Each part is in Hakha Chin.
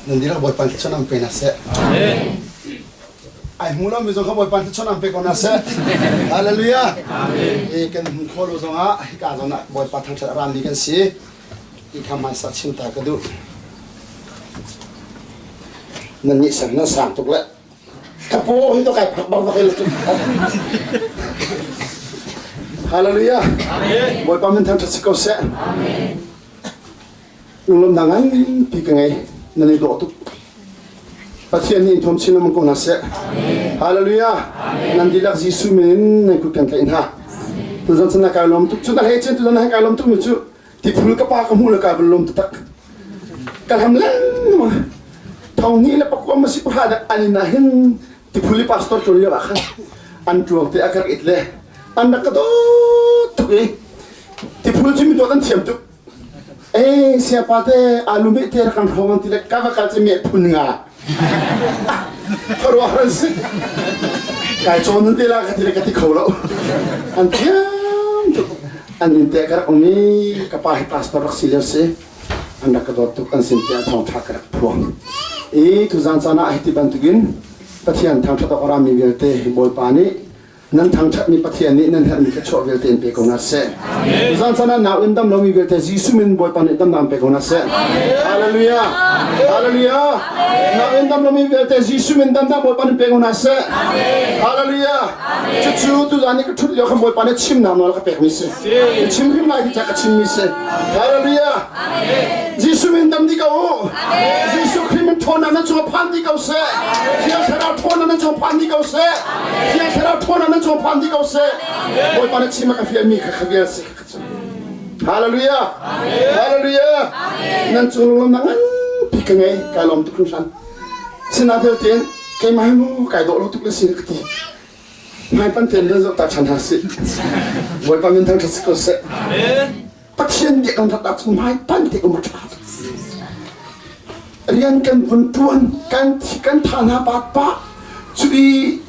Nan dihlak Bawipa nih thluachuah an pe hna seh. Amen. Ai hmu lomi zong kha Bawipa nih thluachuah an pe ko hna seh. Hallelujah. Amen. E kan hmu kho lo zongah hika zawn ah Bawipa thangṭhat a rami kan si. Ti kha hmaisa chim ta ka duh. Nan nih sang nan sang tuk le ka paw hi to kai phak bang bak in Hallelujah. Amen. Bawipa min thangṭhat si ko seh. Amen. Lunglawmhnak nganpi ka ngei. Nan i dawh tuk. Pathian nih in thuam chin lengmang ko hna seh. Hallelujah. Nan dihlak Jesuh min in nan kut kan tlaih hna. Tuzan cun na kai lawm tuk. Cun a hlei cun tuzan na kai lawm tuk mi cu tiphul ka pa ka hmuh le kai van lawm taktak. Ka hlam lengmang. Thong hnih le pakua ma si pahra dah an inn ah hin tiphul i pastor ṭuan lio ah khan an ṭuang te a ka rak it le an rak ka dawt tuk i tiphul cu mi dawt an thiam tuk. Ee siapa te alu meh te rak kan hrawng an ti le ka va kal cu meh phun nga. Khuaruahhar an si. Kai cawn an ti la ka ti le ka ti kho lo. An thiam tuk. An inn te ka rak um i ka pa hi pastor rak si lio si. An rak ka dawt tuk an sin tiah thawngṭha ka rak phuang. I tuzan caan ah hiti bantukin Pathian thangṭhat awk a rami vialte Bawipa nih Nan thangṭhatmi Pathian nih nan herhmi thluachuah vialte in pe ko hna seh. Zan caan ah nau in dam lomi vialte Jesuh min Bawipa nih damnak in pe ko hna seh. Hallelujah. Hallelujah. Nau in dam lomi vialte Jesuh min damnak Bawipa nih pe ko hna seh. Hallelujah. Cucu tuzan i ka ṭhut lio khan Bawipa nih chimnak nawl ka pekmi si. Chim hrim lai ti ka chimmi si. Hallelujah. Jesuh min dam dih ko u. Jesuh Khrih min ṭhawnnak nan cungah phan dih ko seh. Thiang Thlarau ṭhawnnak nan cungah phan dih ko seh. Thiang Thlarau ṭhawnnak nan cungah phan dih ko seh. Bawipa na chim a ka fialmi kha kha vial si kha cu. Hallelujah. Hallelujah. Nan cung lunglawmnak nganpi ka ngei. Kai lawm tuk hringhran. Sinain vialte in keimah hi mu kai dawh lo tuk le si ka ti. Hmaipan tein nan zoh ta ṭhan hna sih. Bawipa min thangṭhat si ko seh. Pathian nih kan rat ahcun hmaipan te um a ṭha. Rian kan vun ṭuan, kan thi kan tha hna pat pah. Cu i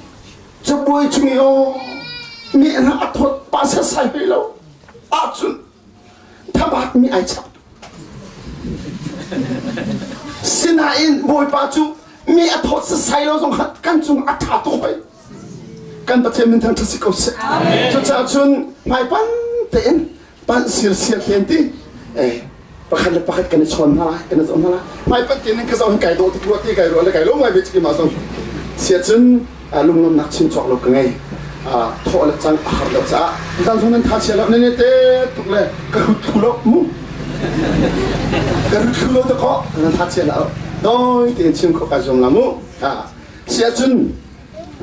cabuai chung i aw meh hna a thawt pa setsai hlei lo ahcun thabat mi ai chap. Sinain Bawipa cu mi a thawt setsai lo zong kha kan cung a ṭha tuk hoi. Kan Pathian min thangṭhat si ko seh. Cucaah cun hmaipan tein panh sirsiar tein ti eh pakhat le pakhat kan i chawn hna lai kan i zoh hna lai hmaipan tein ka zoh hin kai dawh tuk rua ti kai ruah le kai lawm ngai ve ciki ma zong sia cun lunglawmnak chin cawk lo ka ngei thawh le cang a har lo caah zan zong nan tha chia lo ne ne te tuk le ka rut thlu lo mu ka rut thlu lo te ko nan tha chia lo doi tein chim kho ka zuam la mu sia cun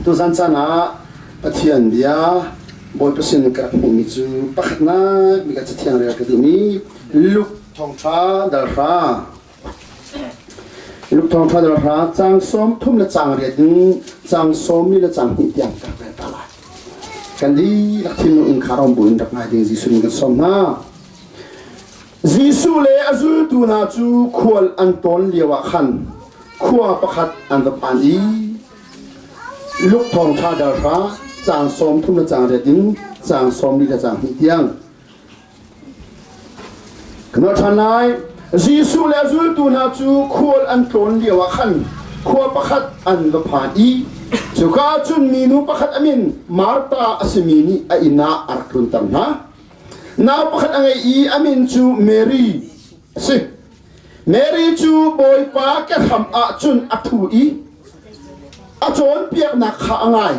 Tuzan caan ah Pathian bia Bawipa sin ka rak hmuhmi cu pakhatnak bik ah Cathiang rel ka duhmi Luke thawngṭha dal hra Luke thawngṭha dal hra caang 30 le caang riat in caang 12 le caang hnih tiang ka rak rel ta lai. Kan dihlak thinlung in kha rom buin rak ngai ding Jesuh nih kan sawm hna. Jesuh le a zultu hna cu khual an tawn lioah khan khua pakhat an va phan i Luke thawngṭha dal hra caang 30 le caang riat in caang 14 le caang hnih tiang. Kan nolh ṭhan lai. Jesuh le a zultu hna cu khual an tlawn lioah khan khua pakhat an va phan i cuka ah cun minu pakhat a min Martha a simi nih a inn ah a rak tlunter hna. Nau pakhat a ngei i a min cu Mary a si. Mary cu Bawipa kehram ah cun a ṭhu i a cawnpiaknak kha a ngai.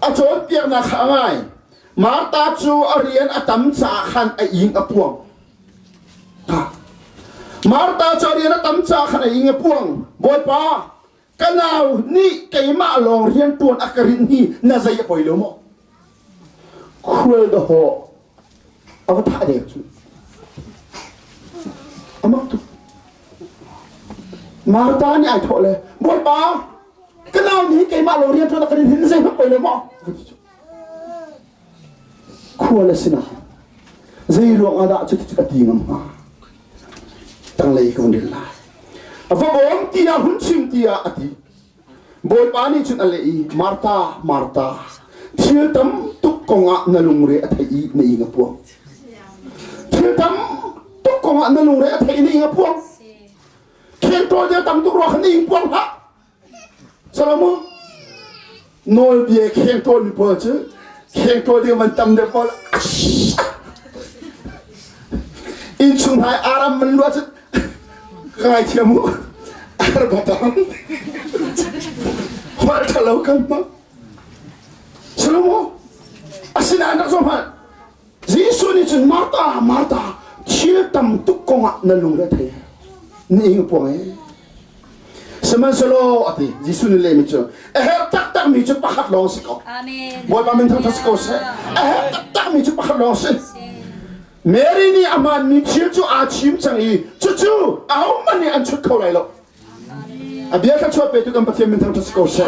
A cawnpiaknak kha a ngai. Martha cu a rian a tam caah khan a ing a puang. Martha cu a rian a tam caah khan a ing a puang. Bawipa, ka nau nih keimah lawng rian ṭuan a ka rinh hi na zei a poi lo maw? Khual dahawh a va thah dek cu. A mak tuk. Martha nih ai thawh le, Bawipa, ka nau nih keimah lawng rian ṭuan a ka rinh hi na zei hmanh poi lo maw? Khual a si nain zei ruang ah dah cuti cu ka ti ngam hnga? Tanglei ka vun rel lai. A va bawm tiah hun chim tiah a ti. Bawipa nih cun a leh i, Martha, Martha, thil tam tuk kongah na lungre a theih i na ing a puang. Thil tam tuk kongah na lungre a theih i na ing a puang. Khengtawl dia tam tuk rua khan ing puang hlah. Salomo nawlbia khengtawl mi pawl cu khengtawl ding man tam deuh pawl innchung hai aram man lua cu ka ngaithiam u arbatang holh ṭhalo kan hmang Salomo asinain rak zoh hmanh Jesuh nih cun Martha, Martha, thil tam tuk kongah na lungre thei. Na ing puang e. Sihmanhsehlaw a ti Jesuh nih lehmi cu a herh taktakmi cu pakhat lawng si ko. Amen. Bawipa min thangṭhat si ko seh. A herh taktakmi cu pakhat lawng si. Mary nih a hmaanmi thil cu aa thim cang i cucu ahohmanh nih an chut kho lai lo. A bia kha chuah petu kan Pathian min thangṭhat si ko seh.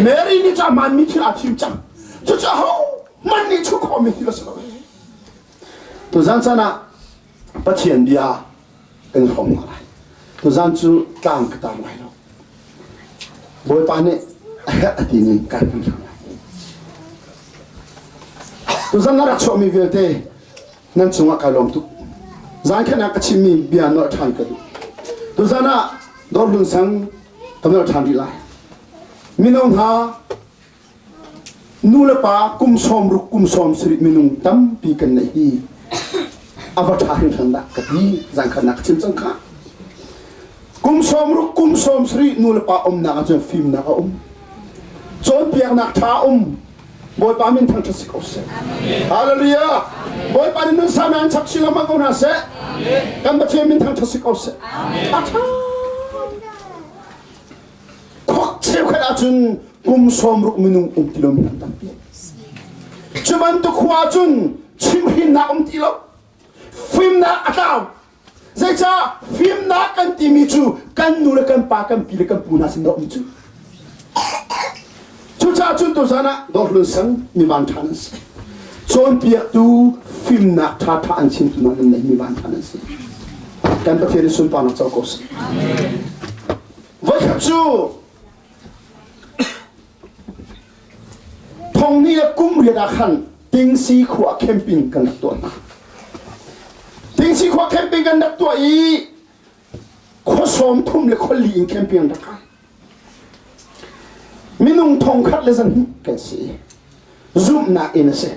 Mary nih cu a hmaanmi thil aa thim cang. Cucu ahohmanh nih chuh khawhmi thil a si lo. Tuzan caan ah Pathian bia kan hrawm hna lai. Tuzan cu tlang ka tar lai lo. Bawipa nih a herh a ti ning kan kan hram lai. Tuzan na rak chuahmi vialte nan cungah kai lawm tuk. Zan khan ah ka chimmi bia nolh ṭhan ka duh. Tuzan ah Dawrhlun sang ka nolh ṭhan rih lai. Mino hna nu le pa kum 60 kum 70 minung tampi kan neih hi a va ṭha hringhran dah ka ti zan khat nak ka chim cang kha. Kum 60 kum 70 nu le pa umnak ahcun fimnak a um. Cawnpiaknak ṭha a um. Bawipa min thangṭhat si ko seh. Hallelujah. Bawipa nih nun sana an chap chin lengmang ko hna seh. Kan Pathian min thangṭhat si ko seh. A ṭha. Khok cheukhat ahcun kum 60 minung um ti lomi an tampi. Cu bantuk khua ahcun chimhrinnak um ti lo. Fimnak a tlau. Zeicah fimnak kan timi cu kan nu le kan pa kan pi le kan pu hna sin dah um cu. Cucaah cun tuzan ah Dawrhlun sang mi vanṭha nan si. Cawnpiaktu fimnak ṭhaṭha an chimtu hna nan nei mi vanṭha nan si. Kan Pathian i sunparnak co ko seh. Voikhat cu Thong ni le kum riat ah khan Tingsi khua camping kan rak tuah hna. Tingsi khua camping kan rak tuah i khua 30 le khua li in camping an rak kai. Minung 1000 le 200 kan si. Zumhnak in a si.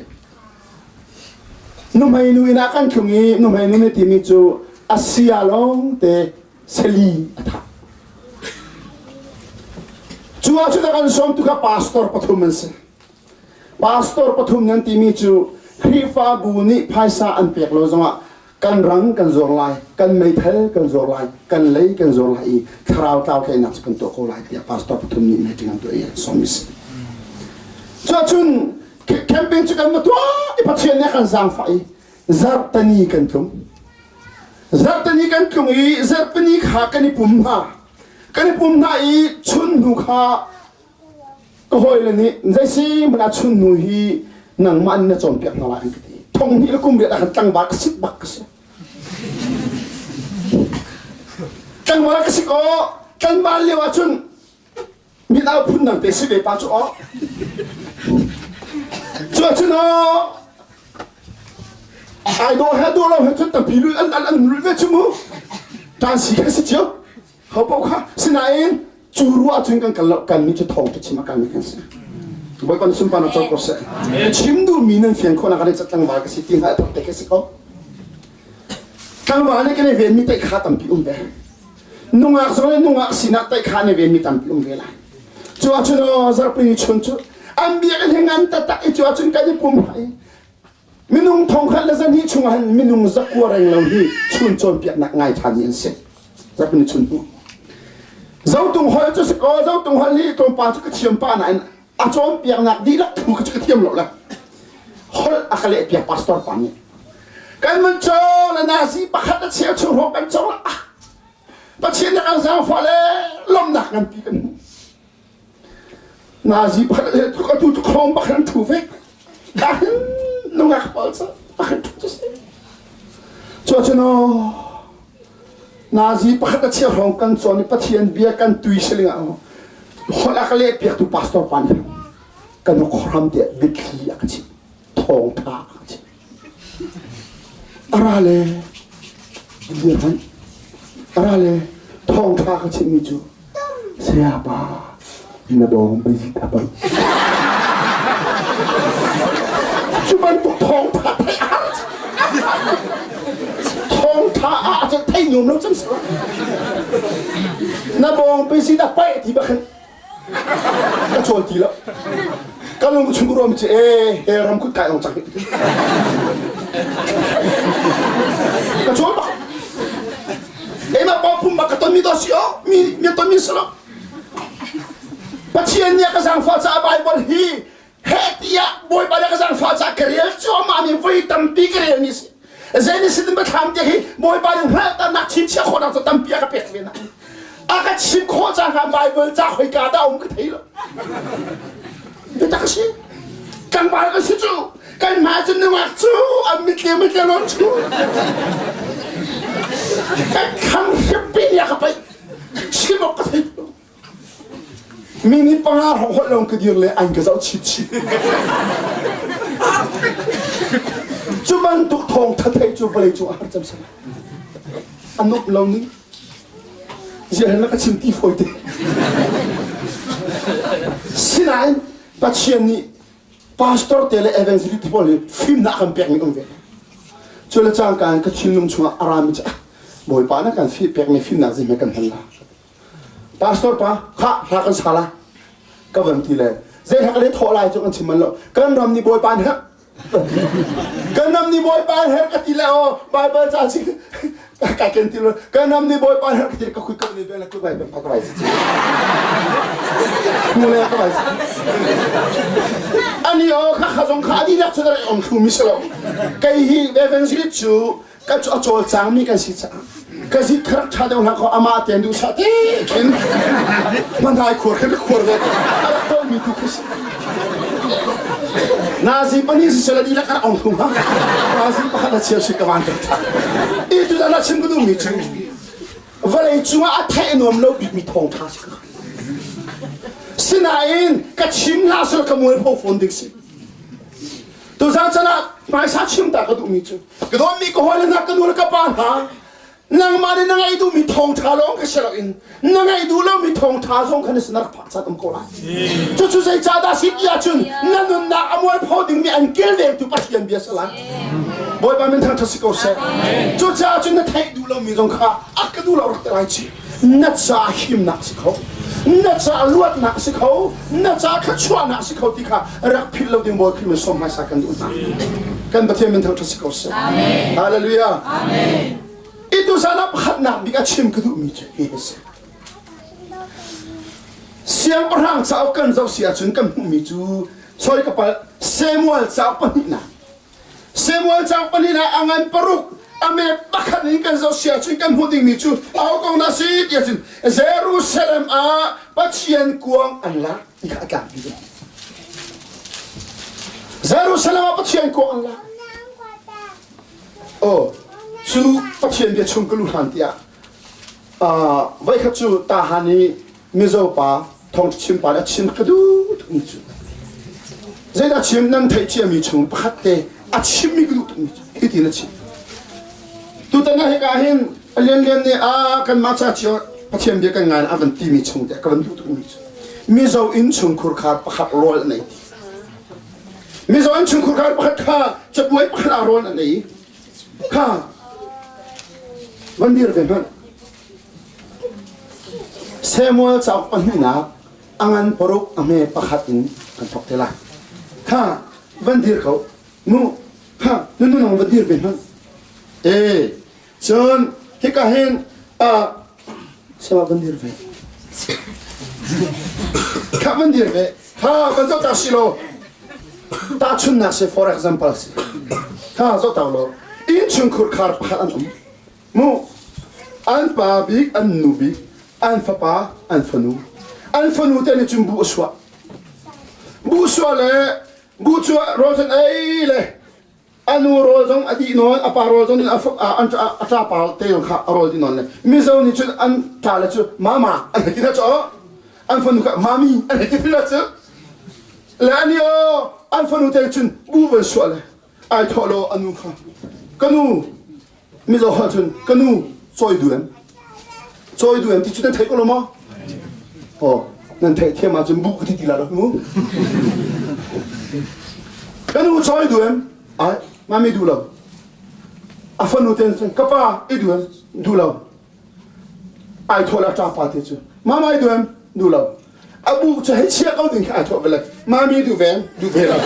Nuhmei nu inn ah kan thlung i nuhmei nu nih timi cu a sia lawng te sali a thah. Cu ah cun a kan sawmtu kha pastor pathum an si. Pastor pathum nan timi cu Khrihfabu nih phaisa an pek lo zongah kan rang kan zuar lai, kan meithal kan zuar lai, kan lei kan zuar lai i thlarau tlau tlaihnak cu kan tuah ko lai tiah pastor pathum nih meeting an tuah i an sawm si. Cuahcun camping cu kan va tuah i Pathian nih a kan zaangfah i zarhtani kan tlung. Zarhteni kan tlung i zarhpini kha kan i pum hna. Kan i pum hna i chun hnu kha ka hawile nih zeisi hmanh ah chun hnu hi nangmah nih na cawnpiak hna lai an ka ti. Thong hnih le kum riat ah khan tlangval ka sit bak ka si. Tlangval ka si kaw tlangval lio ah cun mit au phun dang te si ve pa cu aw. Cu ahcun aw ai dawh he dawh lo he cun tampi lul an an an lul ve cu mu. Tan si kha si cio. Ho paoh kha sinain cu ruah cun kan kal lo kan mi cu thawng ṭha chim a kalmi kan si. Bawipa na sunparnak co ko seh. Chim duhmi nan fian khawh nak ah tlangval ka si ti hngalh tak te ka si ko. Tlangval nih kan i venmi te kha tampi um ve. Nungak zong nih nungak sinak te kha an i venmi tampi um ve lai. Cu ahcun aw zarhpini chun cu an biakinn hi ngan taktak i cu ahcun kan i pum i minung 1000 le 200 chungah hin minung 900 reng lo hi chun cawnpiaknak ngai ṭhanmi an si. Zarhpini chun hnu. Zotung holh cu si kaw zotung holh hi tlawmpal cu ka thiam pa nain a cawnpiaknak dihlak thu cu ka thiam lo le holh a ka lehpiak pastor pa nih kan mun cawng le nazi pakhat a cheu chung hrawng kan cawng ah Pathian na kan zaangfah le lawmhnak nganpi kan hmu nazi pakhat le tuk atu tu khawm pakhat an thu ve ka hin nungak pawl cu pakhat thu cu si cu cun nazi pakhat a chia hrawng kan cawn i Pathian bia kan tui siling ah holh a ka leh piaktu pastor pa nih kan khuaram tiah biathli a ka chimh thawngtha a ka chimh a ra le dir hmanh a ra le. Thawngṭha ka chimmi cu sayapa na bawng bizik a poi. Cu bantuk thawngṭha theih a har. Thawngṭha ah cun thei nuam lo cang si. Na bawng bizik a paih ti bak hin ka cawl ti lo. Ka lung chung ruam ci e he ram kut kai ong cang. Ka cawl bak. Keimah pawng phung bak ka tonmi to si o mi mi tonmi si lo. Pathian nih a ka zaangfah caah Baibal hi heh tiah Bawipa nih a ka zaangfah caah ka rel cuahmah mi voi tampi ka rel mi si. Zei nih sin biathlam te hi Bawipa nih hngalhternak chinchiah khawhnak cu tampi a ka pek ve na. A ka chim khawh caah Baibal ca khoika dah um ka thei lo. Biatak a si. Tlangval ka si cu. Kan hmai cu nungak cu an mitle mitle lon cu. Kan kham hripi nih a ka paih. Chim awk ka thei lo. Mi nih panga hrawng holh lawng ka dir le an ka zoh chit chit. Cu bantuk thawng tha thei cu vawlei cung a har cem sala. A nup lo ning. Ziah na ka chim ti fawi te. Sinain Pathian nih pastor te le evangelist pawl hi fimnak kan pekmi um ve. Cu le cangka in ka thinlung chungah a rami cu Bawipa na kan fi pekmi fimnak zing he kan hman la. Pastor pa kha hla kan sa la ka van ti le zei hla ka le thawh lai cu kan chim man lo kan ram nih Bawipa nih kan ram nih Bawipa her ka ti le aw Bible ca si ka ken ti lo kan ram nih Bawipa her ka ti ka khui ka ni bel ka bai ka bai si ku le ka bai si ani aw kha kha zong kha adi lak chu ong thlu mi si lo kei hi evangelist cu ka a cawlcangmi kan si caah ka zik kharak ṭha deuh hlah kaw amah tein duh sah te khin hmanhai khuar khin ka khuar ve a rak tolmi tu khi si nazi pahnih si sela dihlak a rak ong thung ha nazi pakhat a cheu si ka van ṭha i tu zan ah chim ka duhmi cu vawlei cungah a theih nuam lo bikmi thawngṭha si ka sinain ka chim hlah sel ka mualpho fawn ding si Tuzaan chan ah hmaisa chim ta ka duhmi cu ka dawtmi ka hawile hna ka nu le ka pa hna nangmah nih na ngaih duhmi thawngṭha lawng ka si loin na ngaih duh lomi thawngṭha zong kha na sin rak phak caan um ko lai. Cucu zeicahdah si ti ahcun na nunnak a mualpho dingmi an kilvengtu Pathian bia si lai. Bawipa min thangṭhat si ko seh. Cucaah cun na theih duh lomi zong kha a ka duh lo rak ti lai chih. Na ca himnak si kho na ca luatnak si kho na ca thluachuahnak si kho ti kha rak philh lo ding Bawi Khrih min sawm hmaisa kan duh hna kan Pathian min thangṭhat si ko seh Hallelujah Itu zan ah pakhatnak bik a chim ka duhmi cu hi a si Siangpahrang cauk kan zoh si ahcun kan hmuhmi cu sorry ka palh Samuel cauk pahnihnak Samuel cauk pahnih ah a ngan paruk a me pakhat in kan zoh sia cun kan hmuh dingmi cu aho kong dah si ti ahcun Jerusalem ah Pathian kuang an lak ti kha a tlangpi ve. Jerusalem ah Pathian kuang an lak. Oh, cu Pathian bia chung ka lu hlan tiah voikhat cu tahan i Mizo pa thawngṭha chim pa le chim ka duh tukmi cu zeidah chim nan theih ciami chung pakhat te a chimmi ka duh tukmi cu hitin a chim tutan ah hika hin a lianlian nih a kanmah ca cio Pathian bia kan ngai a van timi chung te ka van duh tukmi cu Mizo inn chungkhur kha pakhat rawl an ei ti Mizo inn chungkhur kha pakhat kha cabuai pakhat ah rawl an ei kha van dir ve hmanh Samuel cauk pahnihnak a ngan paruk a hme pakhat in kan thawk te lai. Kha van dir ko. Nu kha nu nu nang van dir ve hmanh. E cun hika hin a sama van dir ve. Kha van dir ve. Kha van zoh ta si lo. Tahchunnak si for example si. Kha zoh ta lo. Innchungkhur khar pakhat an um. Mu an pa bik an nu bik an fapa an fanu an fanu te nih cun bu a suah bu suah le bu cu rawl cun ei le a nu rawl zong a dih nawn a pa rawl zong a a ṭapa te zong kha a rawl dih nawn le mizo nih cun an ṭa le cu mama an hei ti hna cu an fanu kha mami an hei ti hna cu le ani aw an fanu te cun bu van suah le ai thawh lo a nu kha ka nu Mizo holh cun ka nu cawi duem. Cawi duh em ti cu nan thei ko lo maw? Oh, nan theih thiam ahcun bu ka ti ti la lo mu. Ka nu cawi duh em? Ai, mami duh lo. A fanu ten cun ka pa i duh em? Duh lo. Ai thawh la ṭapa te cu. Mama i duh em? Duh lo. A bu cu hei chia ko ding khi ai thawh ve le. Mami duh ve em? Duh ve lo.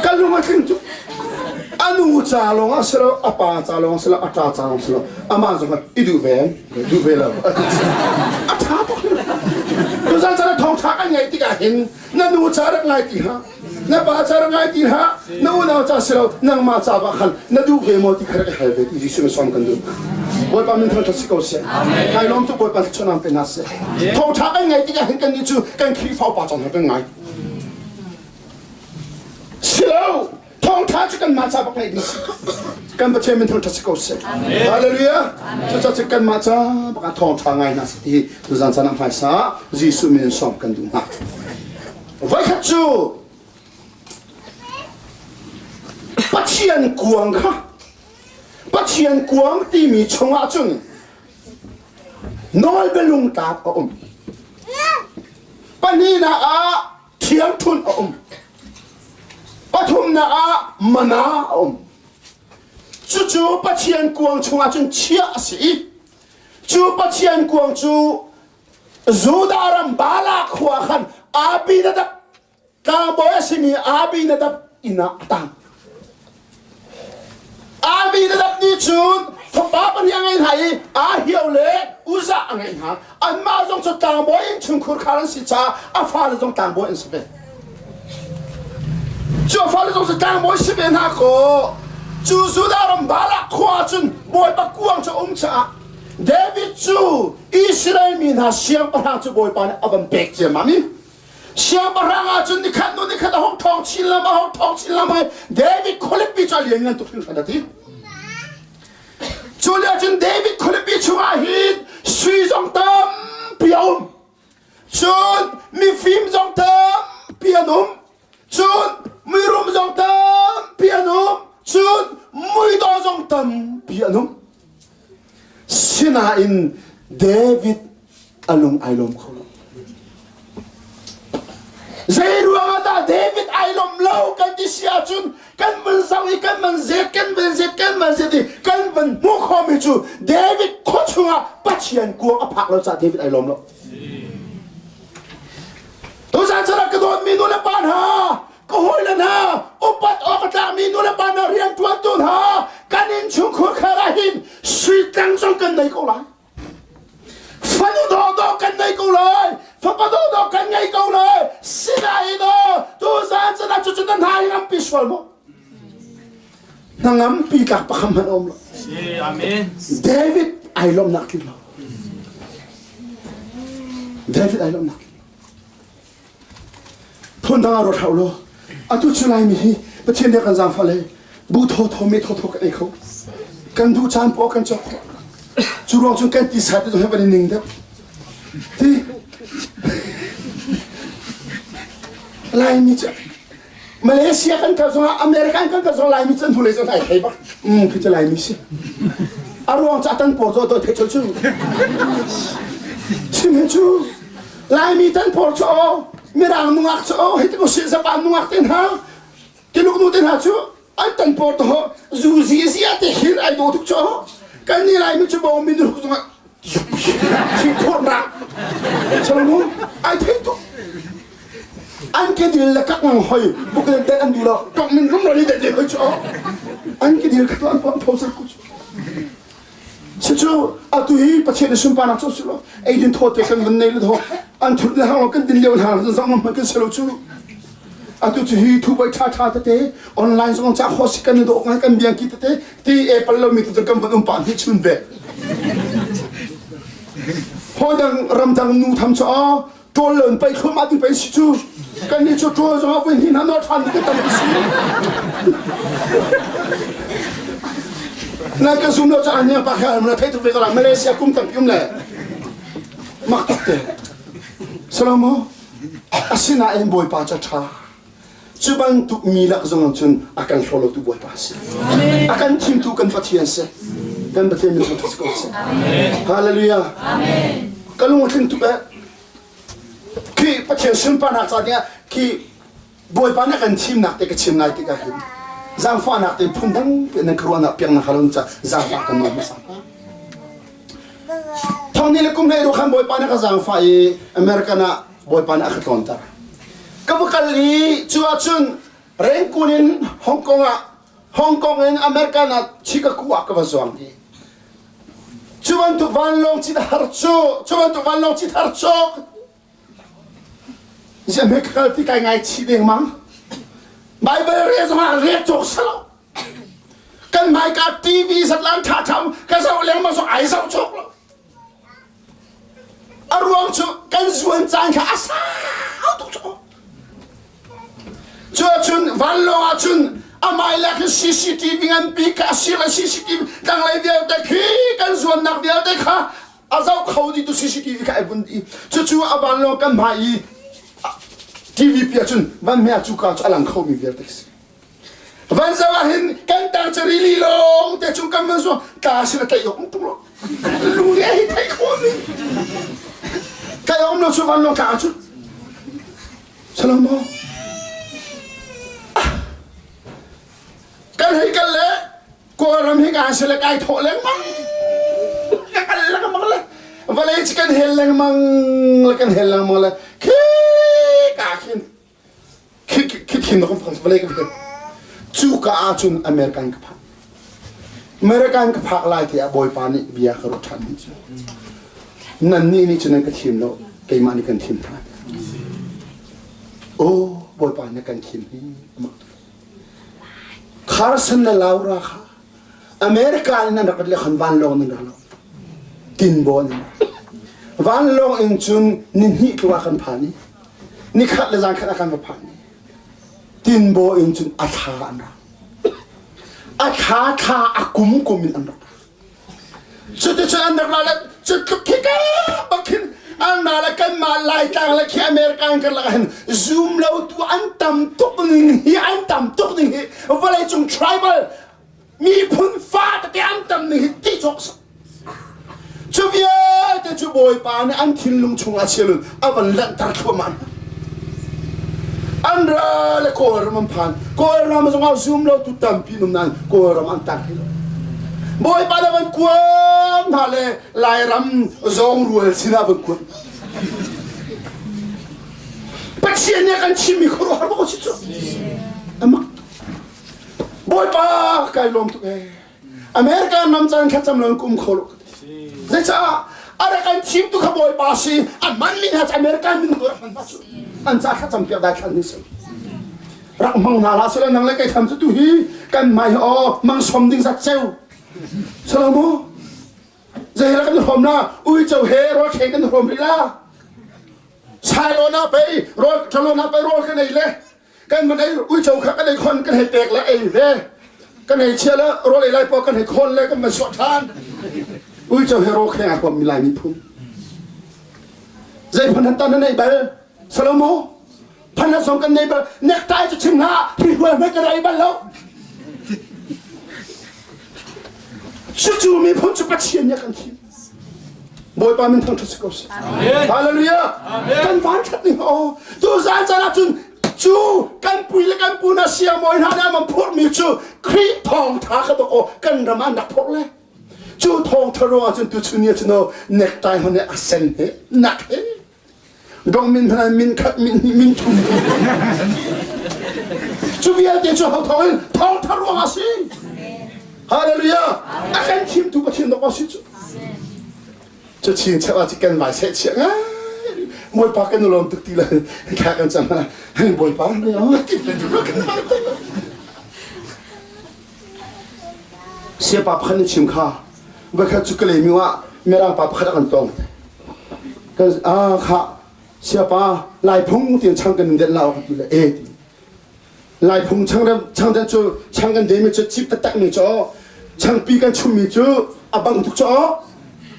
Ka lung a tling tuk. A nu ca lawng ah si lo, a pa ca lawng si lo, a ṭa ca lawng si lo, amah zong i duh ve em? Duh ve lo. A ṭha tuk. Tuzan caan ah thawngṭha kan ngaih tikah hin na nu ca rak ngai ti hlah. Na pa ca rak ngai ti hlah. Na unau ca si lo, nangmah ca bak khan na duh ve maw ti kha rak i hal ve ti Jesuh nih sawm kan duh. Bawipa min thangṭhat si ko seh. Kai lawm tuk Bawipa thluachuah pe hna seh. Thawngṭha kan ngaih tikah hin kannih cu kan Khrihfa upa caan kan ngai. Si lo, thawngṭha cu kanmah ca bak ngaih ding si. Kan Pathian min thangṭhat si ko seh. Hallelujah. Cucaah cu kanmah ca bak ah thawngṭha ngai hna seh ti tuzan caan ah hmaisa Jesuh min in sawm kan duh hna. Voikhat cu Pathian kuang kha Pathian kuang timi chungah cun nawlbialung tlak a um. Pahnihnak ah thiangthunh a um. Pathumnak ah mana a um. Cucu Pathian kuang chungah cun chiah a si i cu Pathian kuang cu Judah ram Bala khua khan Abinadab tlangbawi a simi Abinadab inn ah a tang. Abinadab nih cun fapa pahnih a ngei hna i Ahio le Uzzah a ngeih hna. Anmah zong cu tlangbawi innchungkhur khar an si caah a fale zong tlangbawi an si ve. Cu a fale zong cu tlangbawi si ve hna kaw cu Judah ram Balak khua ah cun Bawipa kuang cu a um caah David cu Israel mi hna siangpahrang cu Bawipa nih a van pek ciammam i Siangpahrang ah cun nikhat hnu nikhat a hung ṭhawng chin lengmang, a hung ṭhawng chin lengmang i David khualipi cu a lianngan tuk hringhran a ti. Cu lio cun David khualipi chungah hin sui zong tampi a um. Cun mifim zong tampi an um. Cun mirum zong tampi an um. Cun muidawh zong tampi an um. Sinain David a lung ai lawm kho lo. Zei ruangah dah David ai lawm lo kan ti si ahcun kan van zoh i kan van zet kan van zet kan van zet i kan van hmuh khawhmi cu David khua chungah Pathian kuang a phak lo caah David ai lawm lo. Tuzan chan ah ka dawtmi nu le pa hna ka hawile hna upat awk a tlakmi nu le pa hna rianṭuantu hna kan innchungkhur khar ah hin sui tlang zong kan nei ko lai. Fanu dawhdawh kan ngei ko lai fapa dawhdawh kan ngei ko lai sinain aw tuzaan cun ah cucu na hna hi ngampi sual maw na ngampi tlak pakhat hmanh a um lo Amen. David ai lawmhnak tling lo David ai lawmhnak tling Phundang ah ruat hau law atu cu Laimi hi Pathian nih kan zaangfah le bu thawthaw me thawthaw kan ei kho. Kan duh caan poah kan cawk khawh. Cu ruang cun kan tisa te zong hi van i ning deuh. Ti Laimi cu Malaysia kan kal zongah American kan kal zongah Laimi cu an hnulei zong ai thei bak. Mm khi cu Laimi si. A ruang cu a tan por cu doi thei chol cu. Chim he cu Laimi tan por cu aw Mirang nungak cu aw hei ti ko sih Japan nungak te hna Tuluk nu te hna cu an tan por to zu zi zia te hin ai dawh tuk cu kan ni Laimi cu bawng min ruk zongah thingphurnak Solomon ai thei tuk an ke dil le kak ngang hoi buk len ten an du lo kak min rum lo ni den hoi chu an ke dil kha an pom tho sa ku chu si chu atu hi pathian ni sunparnak chu su lo ei din tho te kan van nei le tho an thut le hang lo kan din lio hna zong man kan selo chu atu chu hi thu bai tha tha tete online zong cha kho si kan do ngai kan biang ki tete ti e pal lo mi tu kan van um pa hi chun ve ho dang ram dang nu tham cho ṭawl lo in pei thluahmah ding pei si cu kannih cu ṭawl zong ah voi hnih hna nawl ṭhan ding kan tam si na ka zum lo cu an pa kha na thei tuk ve ko la Malaysia kum tampi um le mak tuk te Salomo asinain Bawipa ca ṭha cu bantuk mi lak zong cun a kan hlaw lotu Bawipa si a kan thimtu kan Pathian si. Kan Pathian min thangṭhat si ko seh. Hallelujah. Ka lung a tling tuk eh. Khi Pathian sunparnak ca dingah khi Bawipa nih kan thimnak te ka chim lai tikah hin zaangfahnak te phun dang te nan ka ruahnak piak na halon ca zaangfah kan nawl hmasa hna. Thong ni le kum hlei ru khan Bawipa nih ka zaangfah i American ah Bawipa nih a ka tlawnter. Ka va kal i cu ahcun Rengkun in Hong Kong ah Hong Kong in American ah Chicago ah ka va zuang i cu bantuk vanlawng cit har cu cu bantuk vanlawng cit har cu Ziah ka kal ti kai ngaichih dengmang. Bible re zongah re cawk salo. Kan hmaika TV zatlan ṭha ṭha ka zoh lengmang zong ai zoh cawk lo. A ruang cu kan zuan caan kha a sau tuk cu. Cu ahcun vanlawng ahcun amai le khi CCTV nganpi kha a sir le CCTV tlanglei vialte khi kan zuannak vialte kha a zoh kho dih tu CCTV kha ai bun i cucu a vanlawng kan hmai i TV pi ahcun van hme ah cuka cu a lang khomi vialte si van zoh ah hin kan tang cu rili lawng te cung kan van zuang tla sin a tlaih awk tung lo lu le hi theih khawh mi tlaih awk lo cu vanlawng tla ahcun Salomo kan hei kal le Kawlram hi kaa si le kai thawh lengmang ka kal lengmang le vawlei cu kan hel lengmang le kan hel lengmang le khi ka khin khi khi khin kan phang vawlei ka hel cu ka ahcun American ka phak American ka phak lai tiah Bawipa nih bia ka ruah ṭhan mi cu nan nih nih cun nan ka thim lo keimah nih kan thim hna Oh Bawipa nih kan thim hi mak Carson le Laura kha America in an rak le khan vanlawng nan rak lo. Tinbaw nan Vanlawng in cun ni hnih tluk ah kan phan i ni khat le zan khat ah kan va phan i Tinbaw in cun a thla an rak. A thla thla a kum kum in an rak. Cuticun an rak ra le cu tluk khi ka bak khin an ra le kanmah Laitlang le khi American karlak ah hin zum lo tu an tam tuk ning hi an tam tuk ning hi vawleicung tribal miphun fa tete an tam ning hi ti cawk sa cu vialte cu Bawipa nih an thinlung chungah chialun a van lanhter thluahmah hna an ra le Kawlram an phan. Kawlram zongah zum lo tu tampi um nain Kawlram an tang hlei lo. Bawipa le van kuam hna le Lairam zawng rual sinah van kuam. Pathian nih a kan chimmi khuaruahhar bak si cu. Amak. Bawipa kai lawm tuk ee. America ram caan thlacam lo in kum kho lo. Zeicah a rak an thim tu kha Bawipa si a man mi hna cu American min tu rak hman hna cu an ca thlacam piak dai thlan ni si. Rak hmang hna hlah sila nang le kei tham cu tu hi kan mai aw mang som ding zat ceu. Salo Zei rak kan hrom la uico he rawl kheng kan hrom rih la. Sailo na pei rawl thalo na pei rawl kan ei le kan van ei uico kha kan ei khon kan hei pek le ei ve kan hei chia le rawl ei lai paoh kan hei khon le kan van suah ṭhan uico he rawl kheng a huam mi lai miphun zei phun han tan nan ei bal Salomo phan han song kan nei bal necktie cu chim hlah hi hual hmai kan ei bal lo cucu miphun cu Pathian nih a kan thim Bawipa min thangṭhat si ko seh. Hallelujah. Kan van ṭhat ning aw. Tu zan caan ah cun cu kan pui le kan pu na siamawi hna nih an phurhmi cu Khrih thawngṭha kha dawk aw kan ram ah an rak phurh le. Cu thawngṭha ruangah cun tuchun ni ah cun aw necktie hon he a sen he nak he dong min hna min khat min hnih min thum cu vialte cu ho thawng in thawngṭha ruangah si. Hallelujah. A kan thimtu Pathian dawk aw si cu. Cu chin cheu ah kan vai seh chia ngai Bawipa kan lawm tuk ti le thla kan cam ah Bawipa Siapa pakhat nih chim kha voikhat cu ka lemi ah mirang pa pakhat a kan tong kan ah kha siapa lai phung tian chang kan den la ti le e ti Laiphung changden cu chang kan demi cu cip taktak mi cu changpi kan chummi cu a bang tuk cu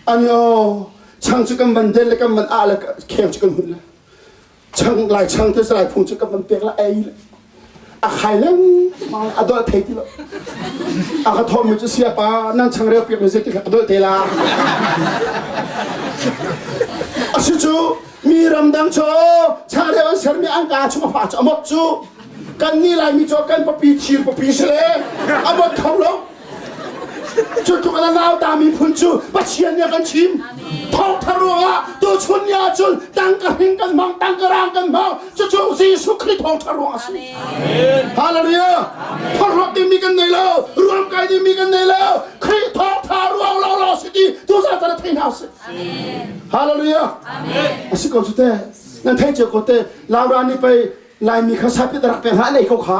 ani aw chang cu kan van den le kan van ah le kheng cu kan hun le chang lai chang te lai phung cu kan van pek la ei le. A khai lengmang a dolh thei ti lo. A ka thawhmi cu siapa nan changreu piak mi zeitik ka dolh te la. A si cu mi ramdang cu changreu an sermi an ka chung a fa cu a mot cu kan ni laimi cu kan papi thir papi si le a mot kho lo. Cu tluk in a nauta miphun cu Pathian nih a kan chim. Thawngtha ruangah tuchun ni ahcun tangka hring kan hmang, tangka rang kan hmang. Cucu Jesuh Khrih thawngtha ruang a si. Hallelujah. Phorhlawt dingmi kan nei lo, ruamkai dingmi kan nei lo. Khrih thawngtha ruang lawlaw si ti tuzan caan ah thei hna usih. Hallelujah. A si ko cu te. Nan thei cio ko te. Laura nih pei Laimi kha sapit a rak pek hna an ei ko kha.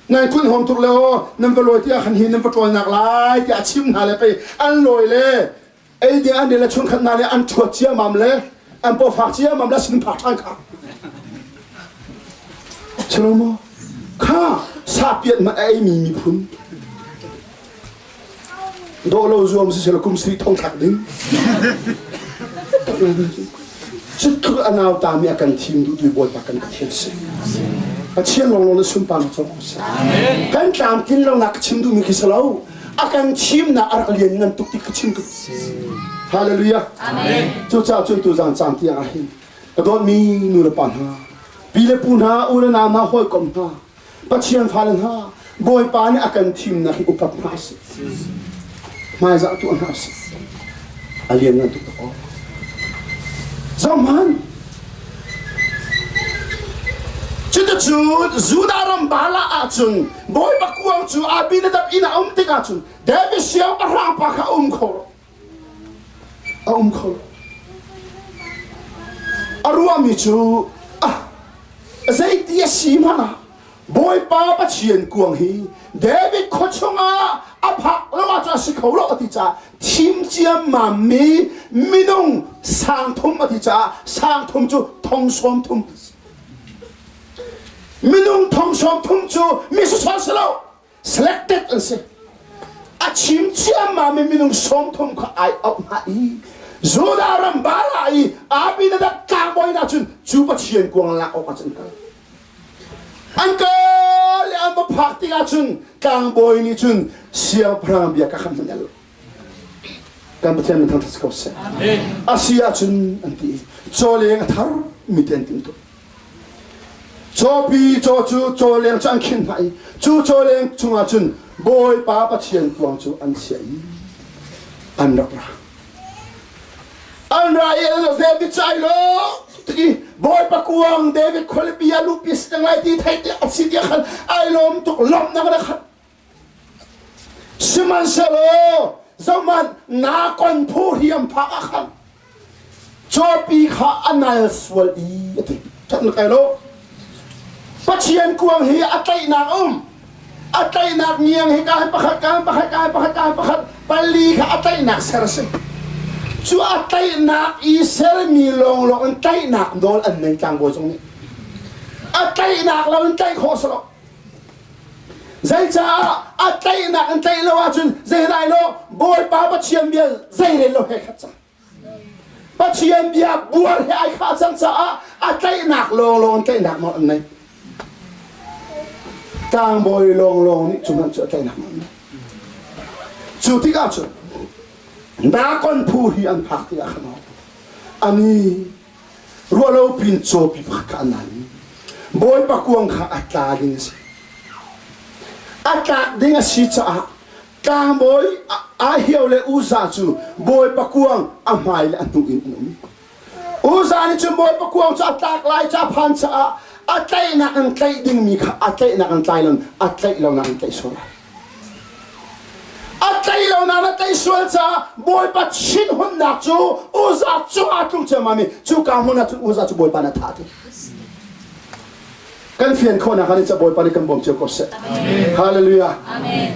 Nan kun hom tuk le aw nan va lawi tiah khan hi nan va ṭawlnak lai tiah a chim hna le pei an lawi le ei ding an le chungkhat hna le an ṭhuat ciammam le an pawfak ciammam le sin phak ṭhan kha Salomo kha sapiat man a eimi miphun dawh lo zuam si sel kum sri thong thlak ding Cutluk a nauta mi a kan thim duh tu Bawipa kan Pathian si. Pathian lawnglawng na sunparnak co ko seh. Kan tlamtlin lonak ka chim duhmi khi si lo. A kan thimnak a rak lian ngan tuk ti ka chim tuk. Hallelujah. Cucaah cun tuzaan caan tiang ah hin ka dawtmi nu le pa hna, pi le pu hna, u le nau hna, hawikom hna, Pathian fale hna, Bawipa nih a kan thimnak hi upat hna sih. Hmaizah tuah hna sih. A lianngan tuk tuk aw. Zohhmanh. Cuticun Judah ram Bala ahcun Bawipa kuang cu Abinadab inn ah a um tikah cun David siangpahrang pa kha a um kho lo. A um kho lo. A ruahmi cu ah zeiti a si hmanh ah Bawipa Pathian kuang hi David khua chungah a phak lo ahcun a si kho lo a ti caah thim ciammam mi minung sang thum a ti caah sang thum cu thong sawm thum minung thong sawm thum cu mi sawsawh si lo selected an si a chim ciammam mi minung sawm thum kha ai auh hna i Judah ram Bala i Abinadab tlangbawi hna cun cu Pathian kuang lak awk ah cun kal An kal i an va phak tikah cun tlangbawi nih cun siangpahrang bia ka khan hmanh el kan Pathian min thangṭhat si ko seh. A si ahcun an ti i cawleng a thar mi te an timh tuk. Cawpi caw cu cawleng cu an khinh hna i cu cawleng chungah cun Bawipa Pathian kuang cu an chiah i an rak ra. An ra i an David cu ai lawm tuk i Bawipa kuang David khualipi ah luhpi si cang lai ti theih ti a si tiah khan ai lawm tuk lawmhnak in a khat. Sihmanhsehlaw zohhmanh Nakon phu hriam phak ah khan cawpi kha a nal sual i a ti. That na kai lo. Pathian kuang hi a tlaihnak a um. A tlaihnak ngiang hi ka pakhat ka pakhat ka pakhat ka pakhat pali kha a tlaihnak ser a si. Cu a tlaihnak i sermi lawnglawng in tlaihnak nawl an nei tlangbawi zong nih. A tlaihnak lo in tlaih khawh si lo. Zeicaah a tlaihnak in tlaih lo ahcun zei lai lo Bawipa Pathian bia zei rel lo he khat cang. Pathian bia buar he ai khah cang caah a tlaihnak lawnglawng in tlaihnak nawl an nei. Tlangbawi lawnglawng nih cu hmanh cu a tlaihnak nawl an nei. Cu tikah cun Nakon phu hi an phak tikah khan ani ruahlo pin cawpi pakhat kha an nal i Bawipa kuang kha a tla ding a si. A tlak ding a si caah tlangbawi Ahio le Uzzah cu Bawipa kuang a hmai le a hnu in an um. Uzzah nih cun Bawipa kuang cu a tlak lai ca phan caah a tlaihnak in tlaih dingmi kha a tlaihnak in tlai lo a tlaih lonak in tlaih sual lai. A tlaih lonak a tlaih sual caah Bawipa thinhunnak cu Uzzah cungah tlung ciammam i cuka hmun ah cun Uzzah cu Bawipa nih a thah ti. Kan fian khawhnak ah nih Bawipa nih kan bawm cio ko seh. Hallelujah. Amen.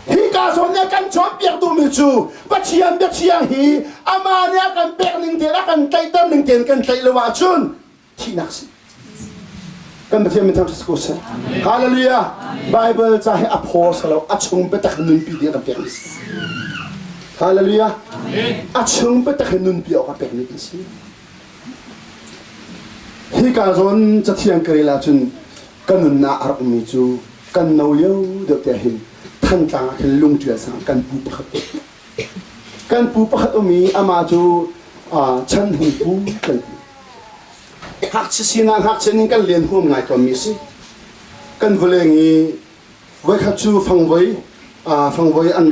Hika zawn nih a kan cawnpiak duhmi cu Pathian biathiang hi amah nih a kan pek ning tein a kan tlaihter ning tein kan tlaih lo ahcun thihnak si. Kan Pathian min thangṭhat si ko seh. Hallelujah. Bible ca hi a phaw si lo, a chung biatak nunpi ding a kan pekmi si. Hallelujah. A chung biatak hi nunpi awk a pekmi kan si. Hika zawn cathiang ka rel ahcun. Ka nunnak a rak ummi cu kan no lio deuh te hin Thantlang ah khin lungṭial sang kan pu pakhat kan pu pakhat um i amah cu Chan Hung Pu kan ti. Ngakchia sinak ngakchia ning kan len huam ngai tawnmi a si. Kan vawleng i voikhat cu fangvoi fangvoi an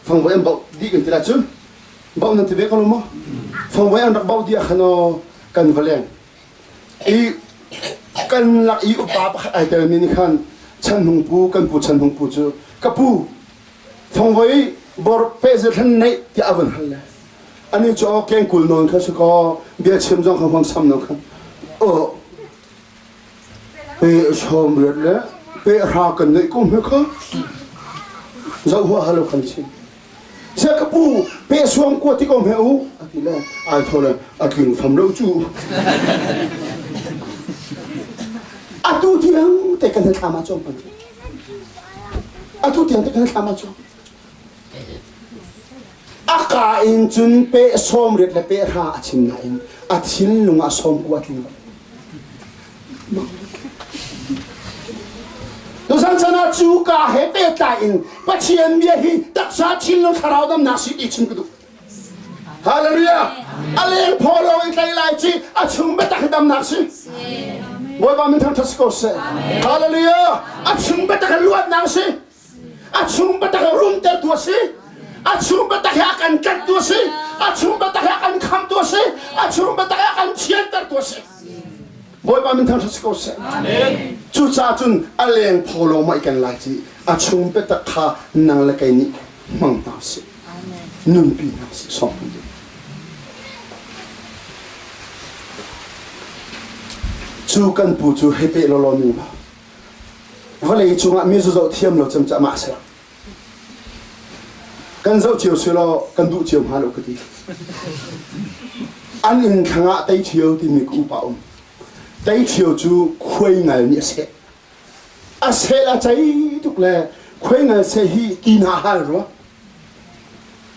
fangvoi an bauh dih kan ti lai cu bauh nan ti ve ko lo maw? Fangvoi an rak bauh dih ah khan aw kan va leng. I kan lak i upa pakhat ai telmi nih khan Chan Hung Pu kan pu Chan Hung Pu cu ka pu fangvoi bor pehzil thlan neih tiah a vun hal le ani cu aw kengkul nawn kha si kaw bia chim zong kha huam sam no kha aw pe sawm riat le pe hra kan neih kum he kha zoh hua halo khan chim Sia ka pu pe suam kua ti ko hme u a ti le ai tho le a tling fam lo cu atu tiang te kan thla ma chong pan atu tiang te kan thla ma chong a ka in cun pe sawm riat le pe hra a chim nain a thinlung ah sawm kua tling lo Tuzan chan ah cu ka he pehtlai in Pathian bia hi taksa thinlung thlarau damnak si ti chim ka duh. Hallelujah! A leng phaw lawng i tlai lai ci a chung biatak hi damnak si. Bawipa min thangṭhat si ko seh. Hallelujah! A chung biatak hi luatnak si. A chung biatak hi rumtertu a si. A chung biatak hi a kan tlanhtu a si. A chung biatak hi a kan khamtu a si. A chung biatak hi a kan thiantertu a si. Bawipa min thangṭhat si ko seh. Cucaah cun a leng phaw lawng ma i ken lai ci a chung biatak kha nang le kei nih hmang hna usih. Nunpi hna usih sawm kan duh. Cu kan pu cu hei peh lawlaw ning law vawlei cungah mi zu zoh thiam lo cem cu amah a si. Kan zoh cio si law kan duh cio hnga lo ka ti. An inn thlang ah Teithio timi ka upa um. Teithio cu khuaingal nih a seh. A seh a cei tuk le khuaingal seh hi ti hna hal rua.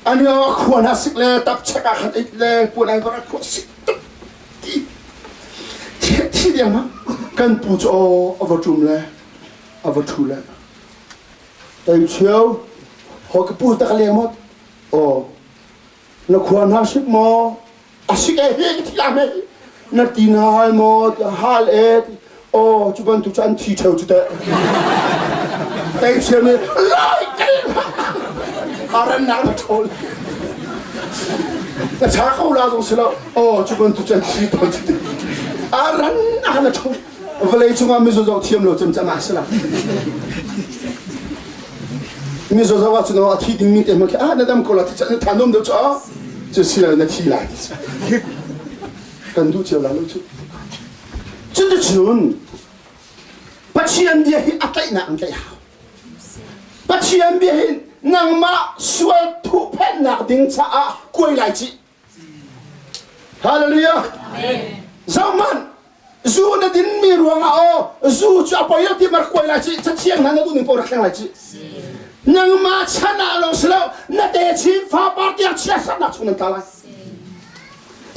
Ani a khua hna sik le tap chek ah khan it le puan ai var a khua sik tuk ti. Thi deng ma kan pu cu aw a va ṭum le a va ṭhu le Teichio, ho ka pu tak leng maw? Aw, na khua hna sik maw? A sik e he ka thi la me. Na ti na hal maw? Hal e. Aw, cu bantuk cu an thi theo cu teh. Teichio nih lai kai aran nak na ṭhawl. Na cha ko la zong si lo. Aw, cu bantuk cu an thi tawn cu teh. Aran nak na ṭhawl. Vawlei cungah mizaw zoh thiam lo cemcem ah si la. Mizaw zoh ahcun a thi dingmi te hmanh khi ah na dam ko la ti na tha nom deuh cu ah cu si lo na thi lai ti kan duh cio la lo cu. Cuticun Pathian bia hi a tlaihnak an tlaih hau. Pathian bia hi nangmah sual thuhphenhnak ding caah kuai lai cih. Hallelujah. Zohmanh zu na dinmi ruangah aw zu cu a poi lo ti mar kuai lai ci cathiang hna na duh ning paoh rak thleng lai ci nangmah chan ah lo si lo na te chin fa par tiang chia satnak chung nan tla lai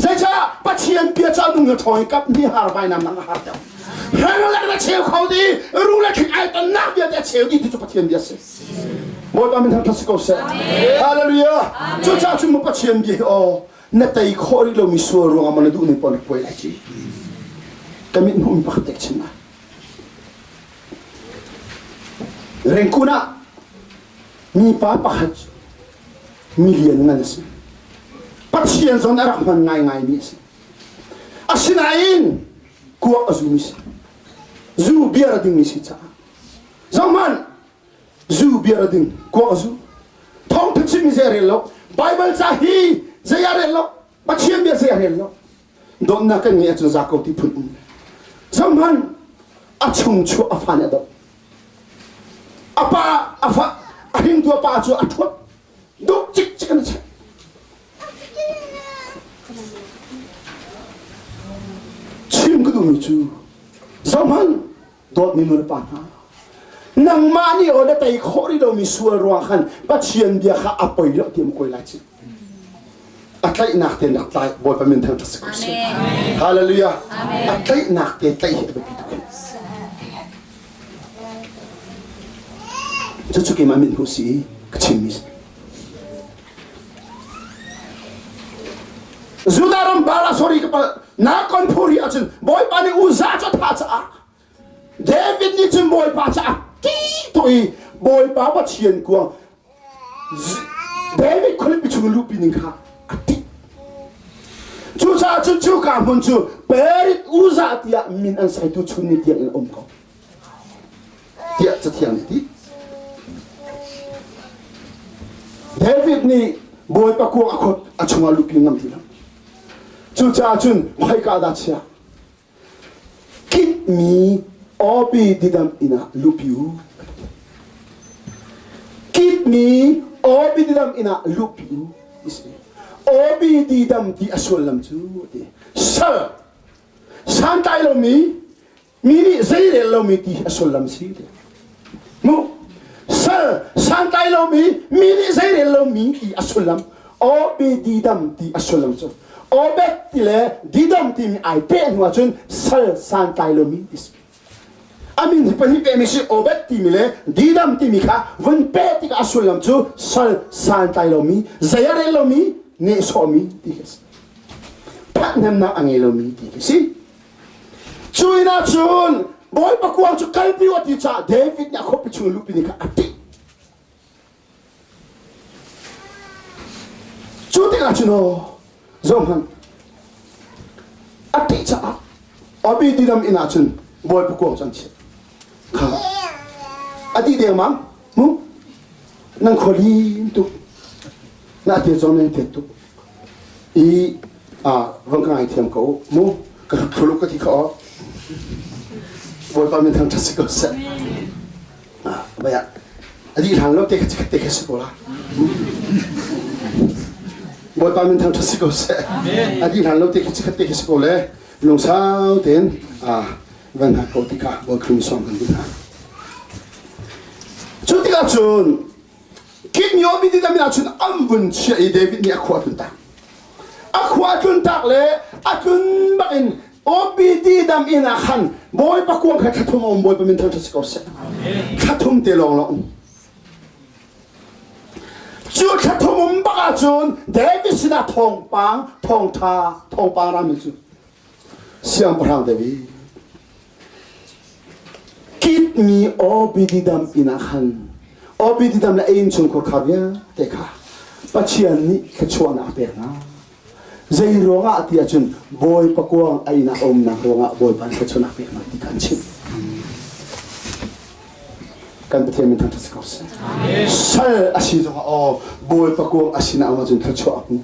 zeicah Pathian bia cu a nung na ṭhawng i kap ni har vai nam nang a har deuh hrang lak na cheu kho di ru le thing ai tonnak bia te a cheu di ti cu Pathian bia si Bawipa min thangṭhat si ko seh. Hallelujah. Cucaah cun maw Pathian bia hi aw na tei khawh rih lomi sual ruangah maw na duh ning paoh na puai lai ci. Ka mit hmuh mi pakhat te ka chim lai. Rengkun ah mipa pakhat mi lian ngan a si. Pathian zong a rak hman ngaingai mi a si. Asinain kuak a zumi si. Zu beer a dingmi si caah. Zohhmanh zu beer a ding kuak a zu thawngtha chimmi zei a rel lo Bible ca hi zei a rel lo Pathian bia zei a rel lo dawtnak kan ngeih ahcun za ko ti phun um zohhmanh a chung chuah a fa nih a doh a pa a fa a hringtu a pa cu a ṭhuat duh cik cik an chek chim ka duhmi cu zohhmanh Dawtmi nu le pa hna, nangmah nih aw na tei khawh rih lomi sual ruang khan Pathian bia kha a poi lo ti koi lai ci. A tlaihnak te nak tlai Bawipa min thangṭhat si ko seh. Hallelujah. A tlaihnak te tlaih hi a biapi tuk. Cucu keimah mithmuh si i ka chimmi si. Judah ram Bala sorry ka pal na kon phuri ahcun Bawipa nih Uzzah cu a thah caah David nih cun Bawipa cu a ti tuk i Bawipa Pathian kuang David khualipi chung luhpi ning kha a ṭih. Cucaah cun cuka hmun cu Perit Uzzah tiah min an saitu chun ni tiang in a um ko. Tiah Cathiang nih a ti. David nih Bawipa kuang a khot a chungah luhpi ngam ti lo. Cucaah cun khoika dah chia? Kitmi awpi didam inn ah luhpi u. Kitmi awpi didam inn ah luhpi u. Awpi didam ti a sullam cu ti sal santlai lomi mi nih zeirel lomi ti a sullam si ti. Mu sal santlai lomi mi nih zeirel lomi ti a sullam awpi didam ti a sullam cu Obed ti le Didom timi ai peh hnu ahcun sal santlai lomi ti si. A min hi pahnih pehmi si Obed timi le Didom timi kha vun peh tikah a sullam cu sal santlai lomi, zei a rel lomi, nehsawhmi ti khi a si. Phathnemnak a ngei lomi ti khi si. Cu inn ah cun Bawipa kuang cu kalpi u ti caah David nih a khuapi chung luhpi ni kha a ṭih. Cu tikah cun aw zohhmanh a ṭih caah Abi tidam inn ah cun Bawipa kuang cu an chiah. Kha a dih dengmang mu nan khua lim tuk na te zong nan tet tuk i a vang ka ngaithiam ko mu ka thuluk ka ti kha aw Bawipa min thangṭhat si ko seh. Baya a dih hlan lo te kha te kha si ko la. Bawipa min thangṭhat si ko seh. A dih hlan lo te kha te kha si ko le lungsau tein van hak ko tikah Bawi Khrih sawm kan duh hna. Cu tikah cun King Yobi ti ah cun an vun chiah i David nih a khua tlun tak. A khua tlun tak le a tlun bak in OBD dam inn ah khan Bawipa kuang kha thlathum a um Bawipa min thangṭhat si ko seh. Thlathum te lawng lawng um. Cu thlathum um bak ahcun David sinah thawngpang thawngṭha thawngpang rami cu Siangpahrang David kitmi Obedidam inn ah khan Obedidam le a innchungkhar kha vialte kha Pathian nih thluachuahnak a pek hna. Zei ruangah ti ahcun Bawipa kuang a inn ah a umnak ruangah Bawipa nih thluachuahnak pek hna ti kha an chimh. Kan Pathian min thangṭhat si ko seh. Sal a si zongah aw Bawipa kuang a sinah um ahcun thluachuah a hmu.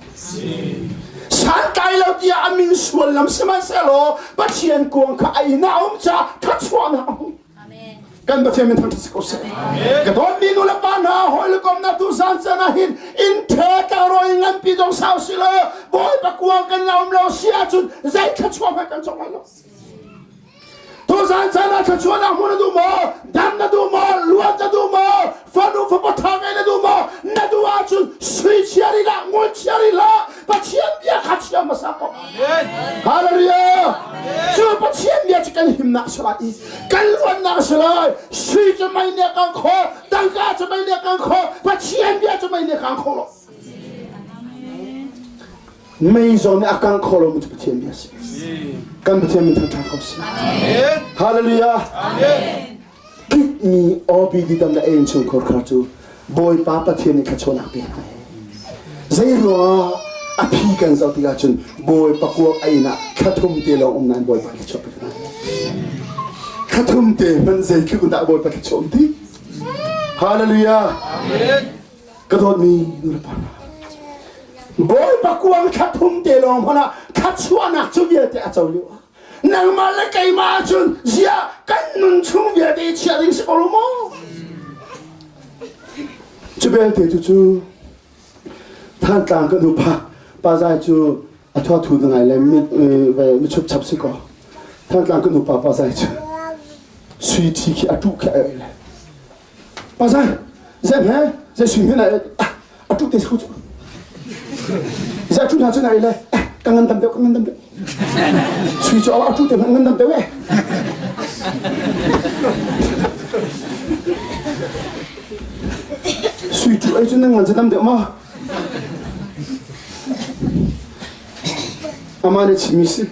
Santlai lo tiah a min suallam sihmanhsehlaw Pathian kuang kha a inn ah a um caah thluachuahnak a hmu. Kan Pathian min thangṭhat si ko seh. Ka dawtmi nu le pa hna hawi le kom na tu zan can ah hin inn the tlangrawl in nganpi zong sau si lo Bawipa kuang kan la um lo si ahcun zei thluachuah hmanh kan cawk lai lo. Tuzan caan ah thluachuahnak hmu na duh maw? Dam na duh maw? Luat na duh maw? Fanu fapa ṭha ngei na duh maw? Na duh ahcun sui chia rih hlah, ngun chia rih hlah. Pathian bia kha chia hmasa ko. Hallelujah! Cu Pathian bia cu kan himnak si lai i kan luatnak si lai. Sui cu mei nih a kang kho, tangka cu mei nih a kang kho, Pathian bia cu mei nih a kang kho lo. Mei zong nih a kang kho lomi cu Pathian bia a si. Kan Pathian min thangṭhat ko sih. Hallelujah. Kitmi OBD dam le ein chungkhar kha cu Bawipa Pathian nih thluachuahnak pek hna. Zei ruangah a phi kan zoh tikah cun Bawipa kuak a inn ah thlathum te lawng um nain Bawipa thluachuah pek hna. Thlathum te hmanh zeitluk in dah Bawipa thluachuah um ti? Hallelujah. Ka dawtmi nu le pa hna. Bawipa kuang thla thum te lawng hmanh ah thluachuahnak cu vialte a co lio ah nangmah le keimah ahcun ziah kan nun chung vialte i chiah ding si ko lo maw? Cu belte tu cu Thantlang kan upa pa zai cu a thua thu na ngai le mi chup chap si ko. Thantlang kan upa pa zai cu sui thi khi a tuh khi a le. Pa zai zai he zai sui hme na a tu te khu cu zai tu hna cu na le ka ngan dam deuh ka ngan dam deuh sui cu a tu te ngan dam deuh eh Cu ei cu nan ngan cu tam deuh maw? Amah nih chimmi si.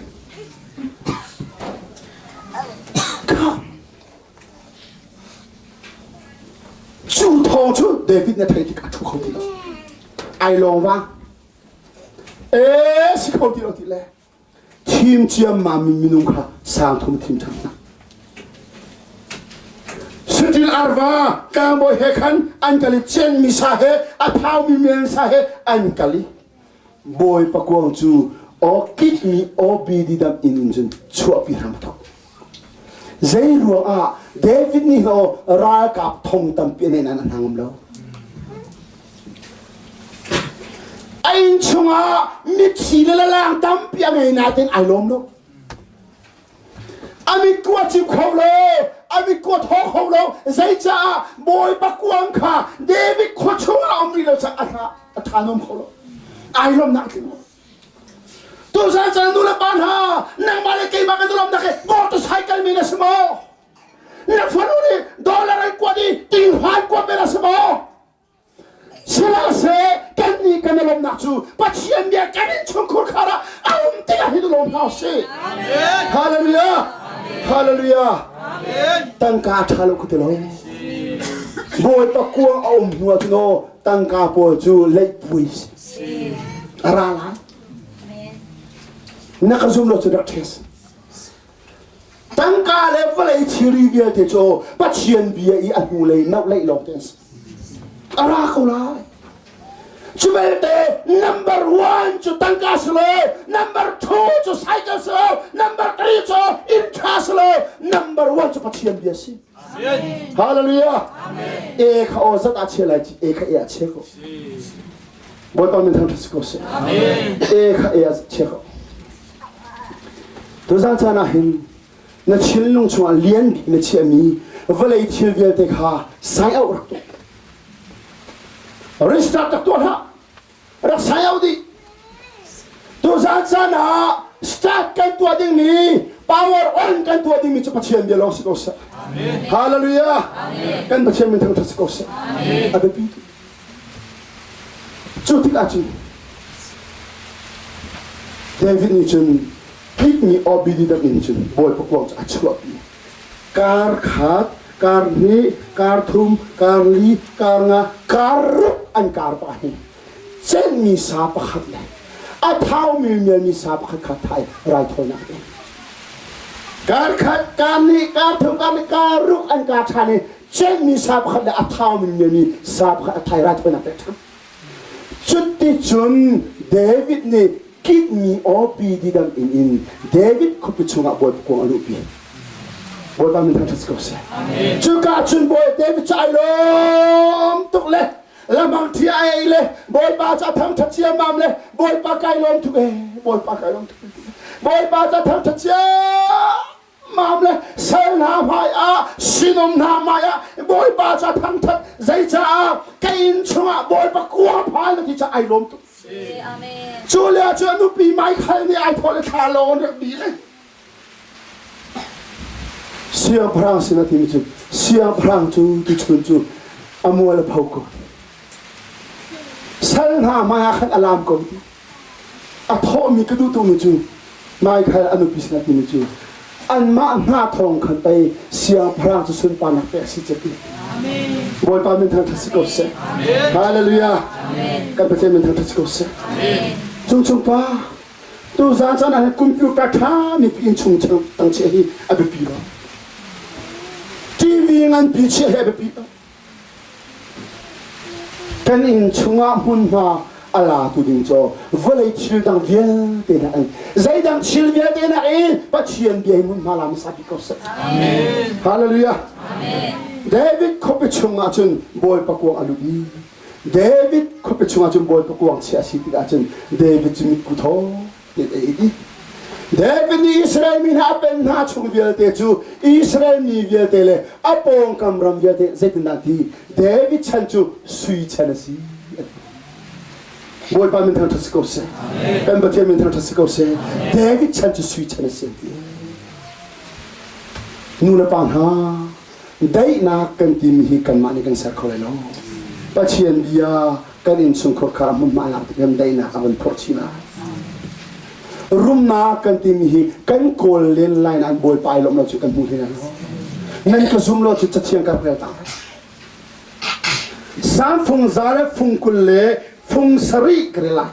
Cu thawng cu David na theih tik a ṭhu kho ti lo. Ai lawng vang. Ee si kho ti lo ti le. Thim ciammam mi minung kha sang thum thim ṭhan hna. Saṭil arva tlangbawi he khan an kal i cenmi sa he a thaumi mel sa he an kal i bawi pakuang cu aw kitmi aw bididam inn in cun chuahpi hram a thawk. Zei ruangah David nih aw ralkap thong tampi a neih nain a hna ngam lo. A inn chungah mitthli le lalang tampi a ngei nain ai lawm lo. A mit kua cim kho lo, a mit kua thaw kho lo. Zeicaah Bawipa kuang kha David khua chungah um rih lo caah a hna a tha nuam kho lo. Ai lawmnak a tling lo. Tuzan caan nu le pa hna, nangmah le keimah kan lawmnak hi motorcycle men a si maw? Na fanu nih dollar an kuat i tinghwan kuat men a si maw? Sihmanhseh kannih kan i lawmhnak cu Pathian bia kan innchungkhur khar ah a um tikah hin i lawm hna usih. Hallelujah. Hallelujah. Tangka ṭha lo ka ti lo. Bawipa kuang a um hnu ah cun aw tangka pawl cu leihpui a ra lai. Na ka zum lo cu rak test. Tangka le vawlei thilri vialte cu Pathian bia i a hnulei nohleih lawng te an si. A ra ko lai. Cu belte number one cu tangka si lo, number two cu cycle si lo, number three cu inn ṭha si lo, number one cu Pathian bia si. Hallelujah. E kha aw zat ah chia lai ci, e kha e ah chia ko. Bawipa min thangṭhat si ko seh. E kha e ah chia ko. Tuzan caan ah hin na thinlung chungah lian bik na chiahmi vawlei thil vialte kha sai auh rak tuah. Restart rak tuah hlah. Rak sai auh dih. Tuzan caan ah start kan tuah dingmi power on kan tuah dingmi cu Pathian bia lawng si ko seh. Hallelujah. Kan Pathian min thangṭhat si ko seh. A biapi tuk. Cu tikah cun David nih cun tlikmi Obededom in cun Bawipa kuang cu a chuahpi. Kar khat, kar hnih, kar thum, kar li, kar nga, kar ruk an kar pah hin cenhmi sa pakhat le a thaumi mialmi sa pakhat kha thai raithawinak a pek. Kar khat, kar hnih, kar thum, kar li, kar ruk an kar ṭhan i cenhmi sa pakhat le a thaumi mialmi sa pakhat a thai raithawinak pek ṭhan. Cuticun David nih kitmi awpi didam inn in David khuapi chungah Bawipa kuang a luhpi. Bawipa min thangṭhat si ko seh. Cuka cun Bawi David cu ai lawm tuk le lamang thi a ei le Bawipa cu a thangṭhat ciammam le Bawipa kai lawm tuk ee Bawipa kai lawm tuk Bawipa cu a thangṭhat ciammam le sal hna hmai ah sinum hna hmai ah Bawipa cu a thangṭhat zeicaah ka inn chungah Bawipa kuang phai na ti ca ai lawm tuk cu le cu a nupi Michael nih ai thawh le thla lawng rak bi le Siangpahrang sin a timi cu siangpahrang cu tuchun cu a mual a pho ko. Sal hna hmaiah khan a laam ko ti. A thawhmi ka duh tukmi cu Michael a nupi sin a timi cu anmah hna thawng khan pei siangpahrang cu sunparnak pek si cu ti. Bawipa min thangṭhat si ko seh. Hallelujah. Kan Pathian min thangṭhat si ko seh. Cungcung pa Tuzaan caan ah computer ṭha mi inn chung tang chiah hi a biapi lo. TV nganpi chiah hi a biapi lo. Kan inn chungah hmunhma a latu ding cu vawlei thil dang vialte nak in zeidang thil vialte nak in Pathian bia hi hmunhma la hmasa bik ko seh. Amen. Hallelujah. Amen. David khuapi chungah cun Bawipa kuang a lut i David khuapi chungah cun Bawipa kuang chiah a si tikah cun David cu mitku thaw tein a it i David nih Israel mi hna a pen hna chung vialte cu Israel mi vialte le a pawngkam ram vialte zeitindah ti David chan cu sui chan a si. Bawipa min thangṭhat si ko seh. Kan Pathian min thangṭhat si ko seh. David chan cu sui chan a si. Nu le pa hna daihnak kan timi hi kanmah nih kan ser kho lai lo. Pathian bia kan innchungkhar kha hmunhma lak tik kan daihnak a van phorh chin lai. Rumnak kan timi hi kan kawl len lai nain Bawipa ai lawmh lo cu kan hmu hlei lai lo. Nan ka zum lo cu cathiang ka rak rel ta. Salm fung za le fung 20 le fung 7 ka rel lai.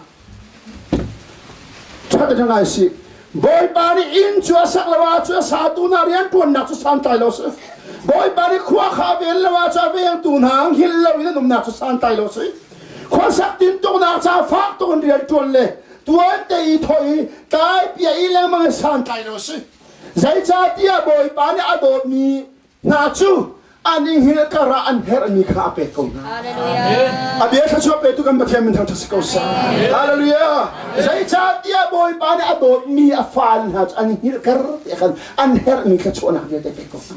Ṭhat in ngai si. Bawipa nih inn cu a sak lo ahcun a satu hna rianṭuannak cu santlai lo si. Bawipa nih khua kha a ven lo ahcun a vengtu hna hngilh lo in an umnak cu santlai lo si. Khuasak tintuknak caah fak tuk in rianṭuan le tuan te i thawh i tlai pia i lengmang in santlai lo si. Zeicahtiah Bawipa nih a dawtmi hna cu an i hngilh karah an herhmi kha a pek ko hna. A bia thluachuah petu kan Pathian min thangṭhat si ko seh. Hallelujah. Zeicahtiah Bawipa nih a dawtmi a fale hna cu an i hngilh kar te khan an herhmi thluachuahnak vialte pek ko hna.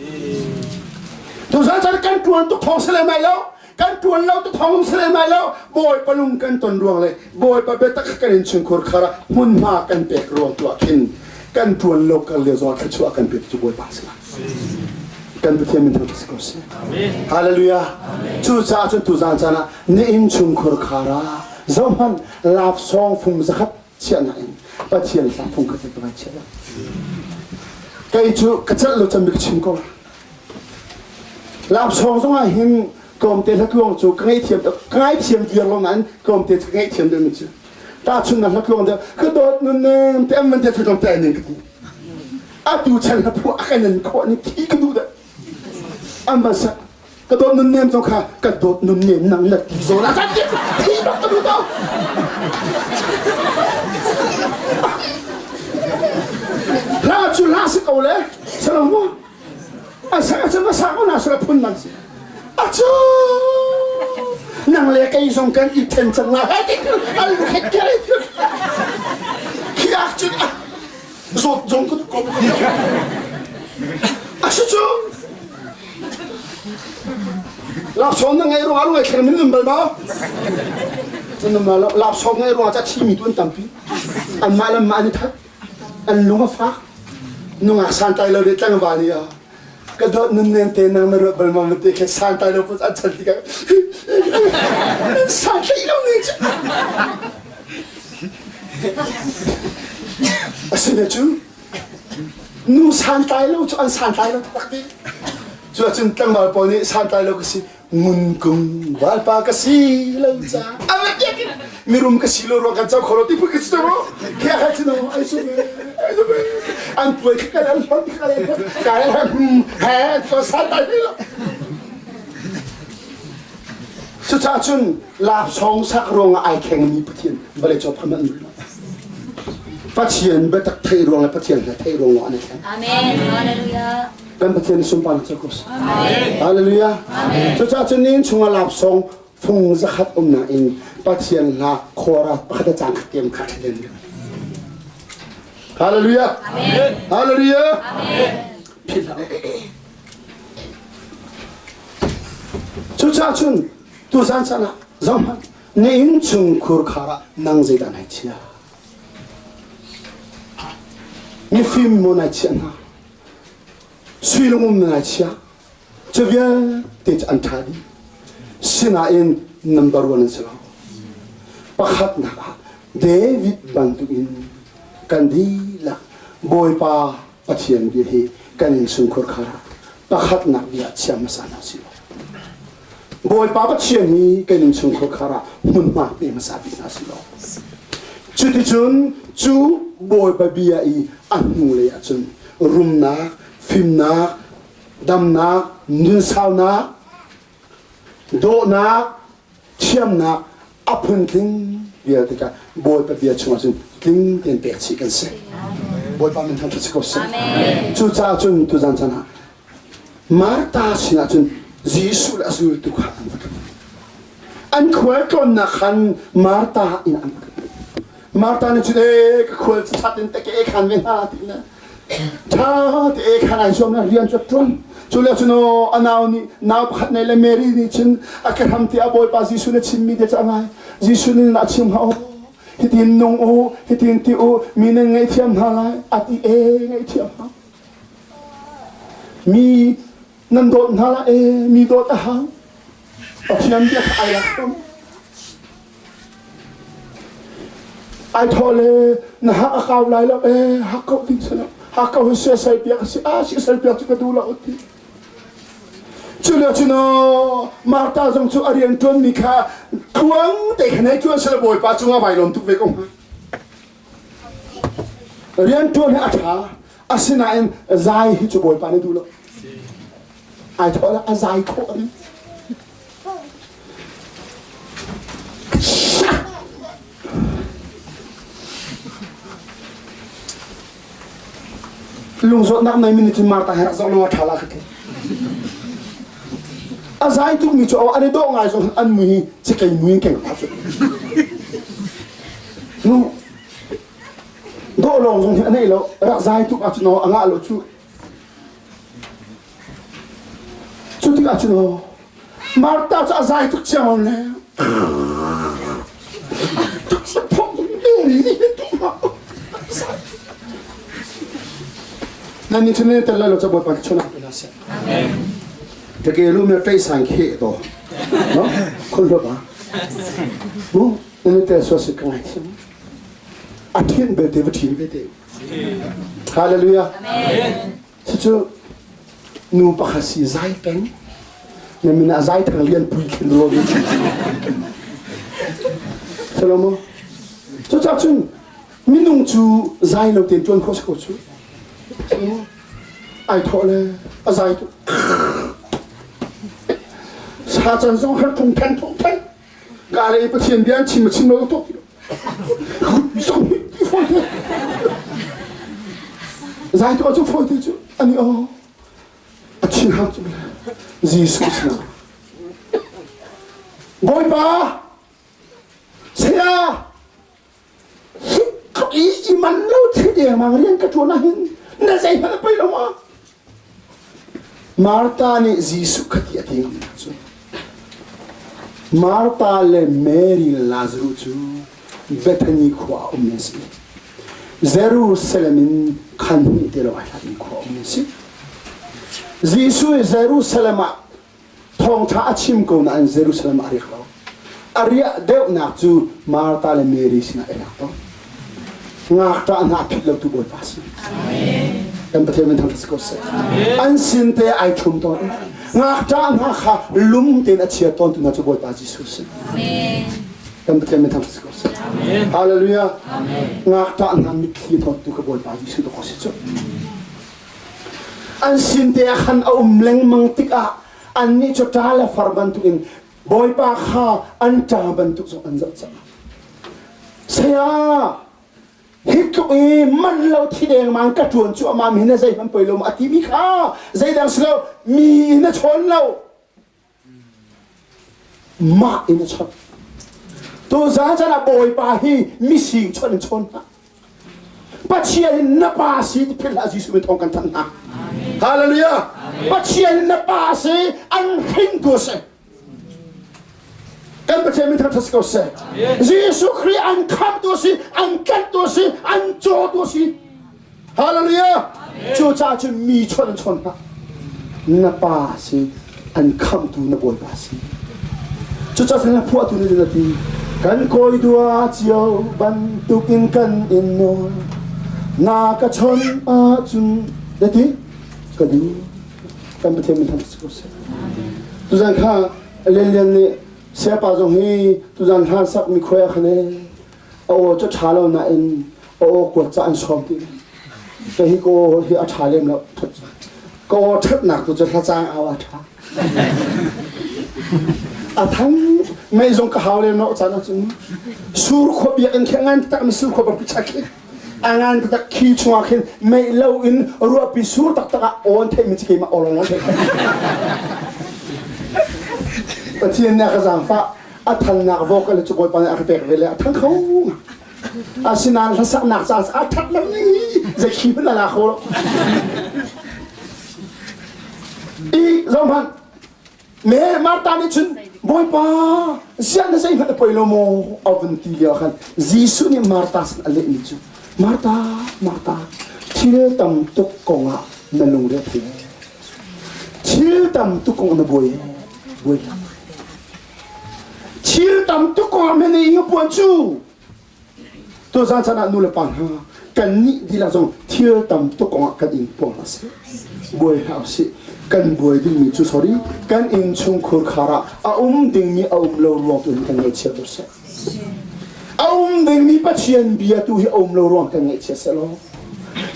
Tuzan caan kan ṭuan tuk thawng si lem lai lo. Kan ṭuan lo tuk thawng si lem lai lo. Bawipa lung kan ton ruang le Bawipa biatak kan innchungkhur khar ah hmunhma kan pek ruang tu ah khin kan ṭuan lo kar lio zongah thluachuah kan pek cu Bawipa si lai. Kan Pathian min thangṭhat si ko seh. Hallelujah. Cucaah cun tuzaan caan ah na innchungkhur khar ah zohhmanh laksawng fung zakhat chiahnak in Pathian hla fung khat ka vai chiah. Kei cu ka celh lo cem ka chim ko. Laksawng zong ah hin tlawmte hlatluang cu ka ngaihthiam ka ngaithiam viar lo nain tlawmte cu ka ngaihthiam deuh mi cu. Tahchunnak hlatluang deuh ka dawt nun nem te an van te tlawmte ai ning ka ti. Atu chan hla phuah a kan in khawh ni thi ka duh deuh. An van sak ka dawt nun nem zong kha ka dawt nun nem nang na ti zawn a kan ti thi bak ka duh to. Hla cu hla si ko le salam mu. A sak a sa ko na sala phun man si. A cu nang le kei zong kan i then cang la he ti al lu khet kere khiak cun zawt zong ka ko a si cu laksawng na ngei ruangah lungai thlang min um bal maw laksawng ngei ruangah ca thimi tu an tampi anmah le mah an i that an lung a fak nungak santlai lo le tlangval nih ah ka dawt nun nen te nang na ruat bal ma te khe santlai lo put an chan tikah santlai lo ne cu Asina cu nu santlai lo cu an santlai lo taktak dih. Cu ahcun tlangval pawl nih santlai lo ka si ngunkung valpa ka si lo ca mirum ka si lo ruang kan co kho lo ti phu ka si ro khe hai chino ai su ai su an puai kha kan an hon kha le kai he so santlai lo Cucaah cun laksawng sak ruangah ai khengmi Pathian vawlei cu pham an lo. Pathian biatak theih ruang le Pathian hla theih ruang an i thleng. Amen. Hallelujah. Kan Pathian sunparnak cu ko seh. Hallelujah. Cucaah cun nin chungah laksawng fung zakhat umnak in Pathian hla khora pakhat a cang khat tiam kha thlen. Hallelujah. Amen. Hallelujah. Amen. Philh hlah. Cucaah cun tuzan caan ah zohhmanh na innchungkhur khar ah nang zeidah nai chia? Mifim maw nai chiah hna? Sui lungum na nai chia? Cu vialte cu an ṭha dih. Sinain number one an si lo. Pakhatnak ah David bantukin kan dihlak Bawipa Pathian bia hi kan innchungkhur khar ah pakhatnak bia chia hmasa hna sih law Bawipa Pathian hi kan innchungkhur khar ah hmunhma pe hmasa bik hna sih law cuticun cu Bawipa bia i a hnulei ahcun rumnak fimnak damnak nunsaunak dawhnak thiamnak a phuntling vialte kha Bawipa bia chungah cun tling tein pek chih kan si. Bawipa min thangṭhat si ko seh. Cucaah cun tuzan chan ah Martha sinah cun Jesuh le a zultu kha an va tlung. An khual tlawnnak khan Martha inn an va tlung. Martha nih cun ee ka khual cu ṭhat in te ke khan ve hna ti na ṭha te e khan ai zuam na rian cu ṭuan cu le cun aw a nau nih nau pakhat nei le Mary nih cun a ka hram ti a Bawipa Jesuh na chimmi te cu a ngai Jesuh nih a chim hnga aw hitin nung u hitin ti u mi nan ngaihthiam hna lai a ti e ngaihthiam hna mi nan dawt hna lai e mi dawt a hau. Pathian bia kha ai lak tawn. Ai thawh le na hak a kau lai lo ee hak ko ding si lo. Hak ko hi siasal piak a si. Ah siasal piak cu ka duh lo ti. Cu lio cun Martha zong cu a rian ṭuanmi kha tluang te khan hei ṭuan seh Bawipa cungah vai lawm tuk ve ko hnga. Rian ṭuan hi a ṭha. Asinain zai hi cu Bawipa nih duh lo. Ai thawh le a zai khawh a Lungzawtnak nei mi nih cun Martha he rak zoh lo a ṭha la ka ti. A zai tukmi cu an i dawh ngai zong an mui hi cakei mui in keng hna cu. Nu dawh lawng zong hi a nei lo rak zai tuk ahcun a ngah lo cu. Cu tikah cun aw Martha cu a zai tuk ciammam le Nan nih cun tel lai lo ca Bawipa chun ah pina seh. Take lu me tei sang khe to. No? Khul lo ba. Mu nan tel so si ka ngai thiam. A thin belte va thin ve te. Hallelujah. Amen. Cucu nu pakhat si zai peng. Na min ah zai thang lian pui khin lo mi. Salomo. Cucaah cun minung cu zai lo tein ṭuan khawh si ko cu. Ai thawh le a zai tu. Sa can zong har thung than thung than. Ka le Pathian bia an chim chim lo tuk. Zai tu cu fawi te cu ani aw a thin hang cu Jesuh sinah Bawipa saya i i man lo thil dengmang rian ka ṭuan ahhin na zei hmanh a poi lo ma Martha nih Jesuh kha ti a ti cu Martha le Mary le Lazarus cu Bethany khua ah um an si. Jerusalem in khan hnih te lo ai hlatmi khua um an si. Jesuh i Jerusalem ah thawngṭha a chim ko nain Jerusalem ah a riak lo. A riah deuhnak cu Martha le Mary sinah i lak tawn. Ngakṭah hna a philh lotu Bawipa a si. Kan Pathian min thangṭhat si ko seh. An sin te ai ṭhum tawn. Ngakṭah hna kha lum tein a chia tawntu hna cu Bawipa Jesuh si. Kan Pathian min thangṭhat si ko seh. Hallelujah. Ngakṭah hna mitthli hnawttu ka Bawipa Jesuh dawk si cu. An sin te ah khan a um lengmang tikah annih cu ṭa le far bantukin Bawipa kha an ṭa bantuk zong an zoh cang. Saya, hi tluk i man lo thi dengmang ka ṭuan cu amah mi na zeihmanh poi lo ma a timi kha zeidang si lo mi in a chawn lo mah in a chawnh. Tuzaan caan ah Bawipa hi mising chawnh in chawn hna. Pathian in na pa si ti philh hlah Jesuh min thawng kan thanh hna. Hallelujah. Pathian in na pa si an hringtu a si. Kan Pathian min thangṭhat si ko seh. Jesuh Khrih an khamtu a si, an tlanhtu a si, an cawtu a si. Hallelujah. Cucaah cun mi chawnh an chawn hna. Na pa si, an khamtu na Bawipa si. Cucaah cun na phuahtu nih na ti. Kan kawi dua cio bantukin kan in nawl. Na ka chawnh ahcun na ti ka duh. Kan Pathian min thangṭhat si ko seh. Tuzan kha Lian Lian nih sayapa zong hi tuzan hlan sak mi khuai ah khan a aw cu ṭha lo nain a aw kuat ca an sawm ti ka hi ka aw hi a ṭha lem lo ka aw ṭhatnak tu cu hlacang au a ṭha a thang mei zong ka hau lem lo caan ahcun sur khua biakinn khi a ngan taktak mi sur khua bang picha khi a ngan taktak khi chungah khin mei lo in ruahpi sur taktak ah aw an theih mi cu keimah aw lawng an theih Pathian nih a ka zaangfah a thannak vocal cu Bawipa nih a ka pek ve le a thang kho asinain hlasaknak caah a that lo ning hi zei khi hmanh a la kho lo i zohhmanh me Martha nih cun Bawipa ziah na zeihmanh a poi lo maw a vun ti lio khan Jesuh nih Martha sin a lehmi cu Martha Martha thil tam tuk kongah na lungre a thei thil tam tuk kong na buai buai hlah. Thil tam tuk kong ah men i puan cu. Tuzaan chan ah nu le pa hna kan nih dihlak zong thil tam tuk kong ah kan ing puang hlah sih. Buai hlah usih. Kan buai dingmi cu sorry kan innchungkhur khar ah a um dingmi a um lo ruang tu hin kan ngaihchia ko seh. A um dingmi Pathian bia tu hi a um lo ruang kan ngaihchia seh law.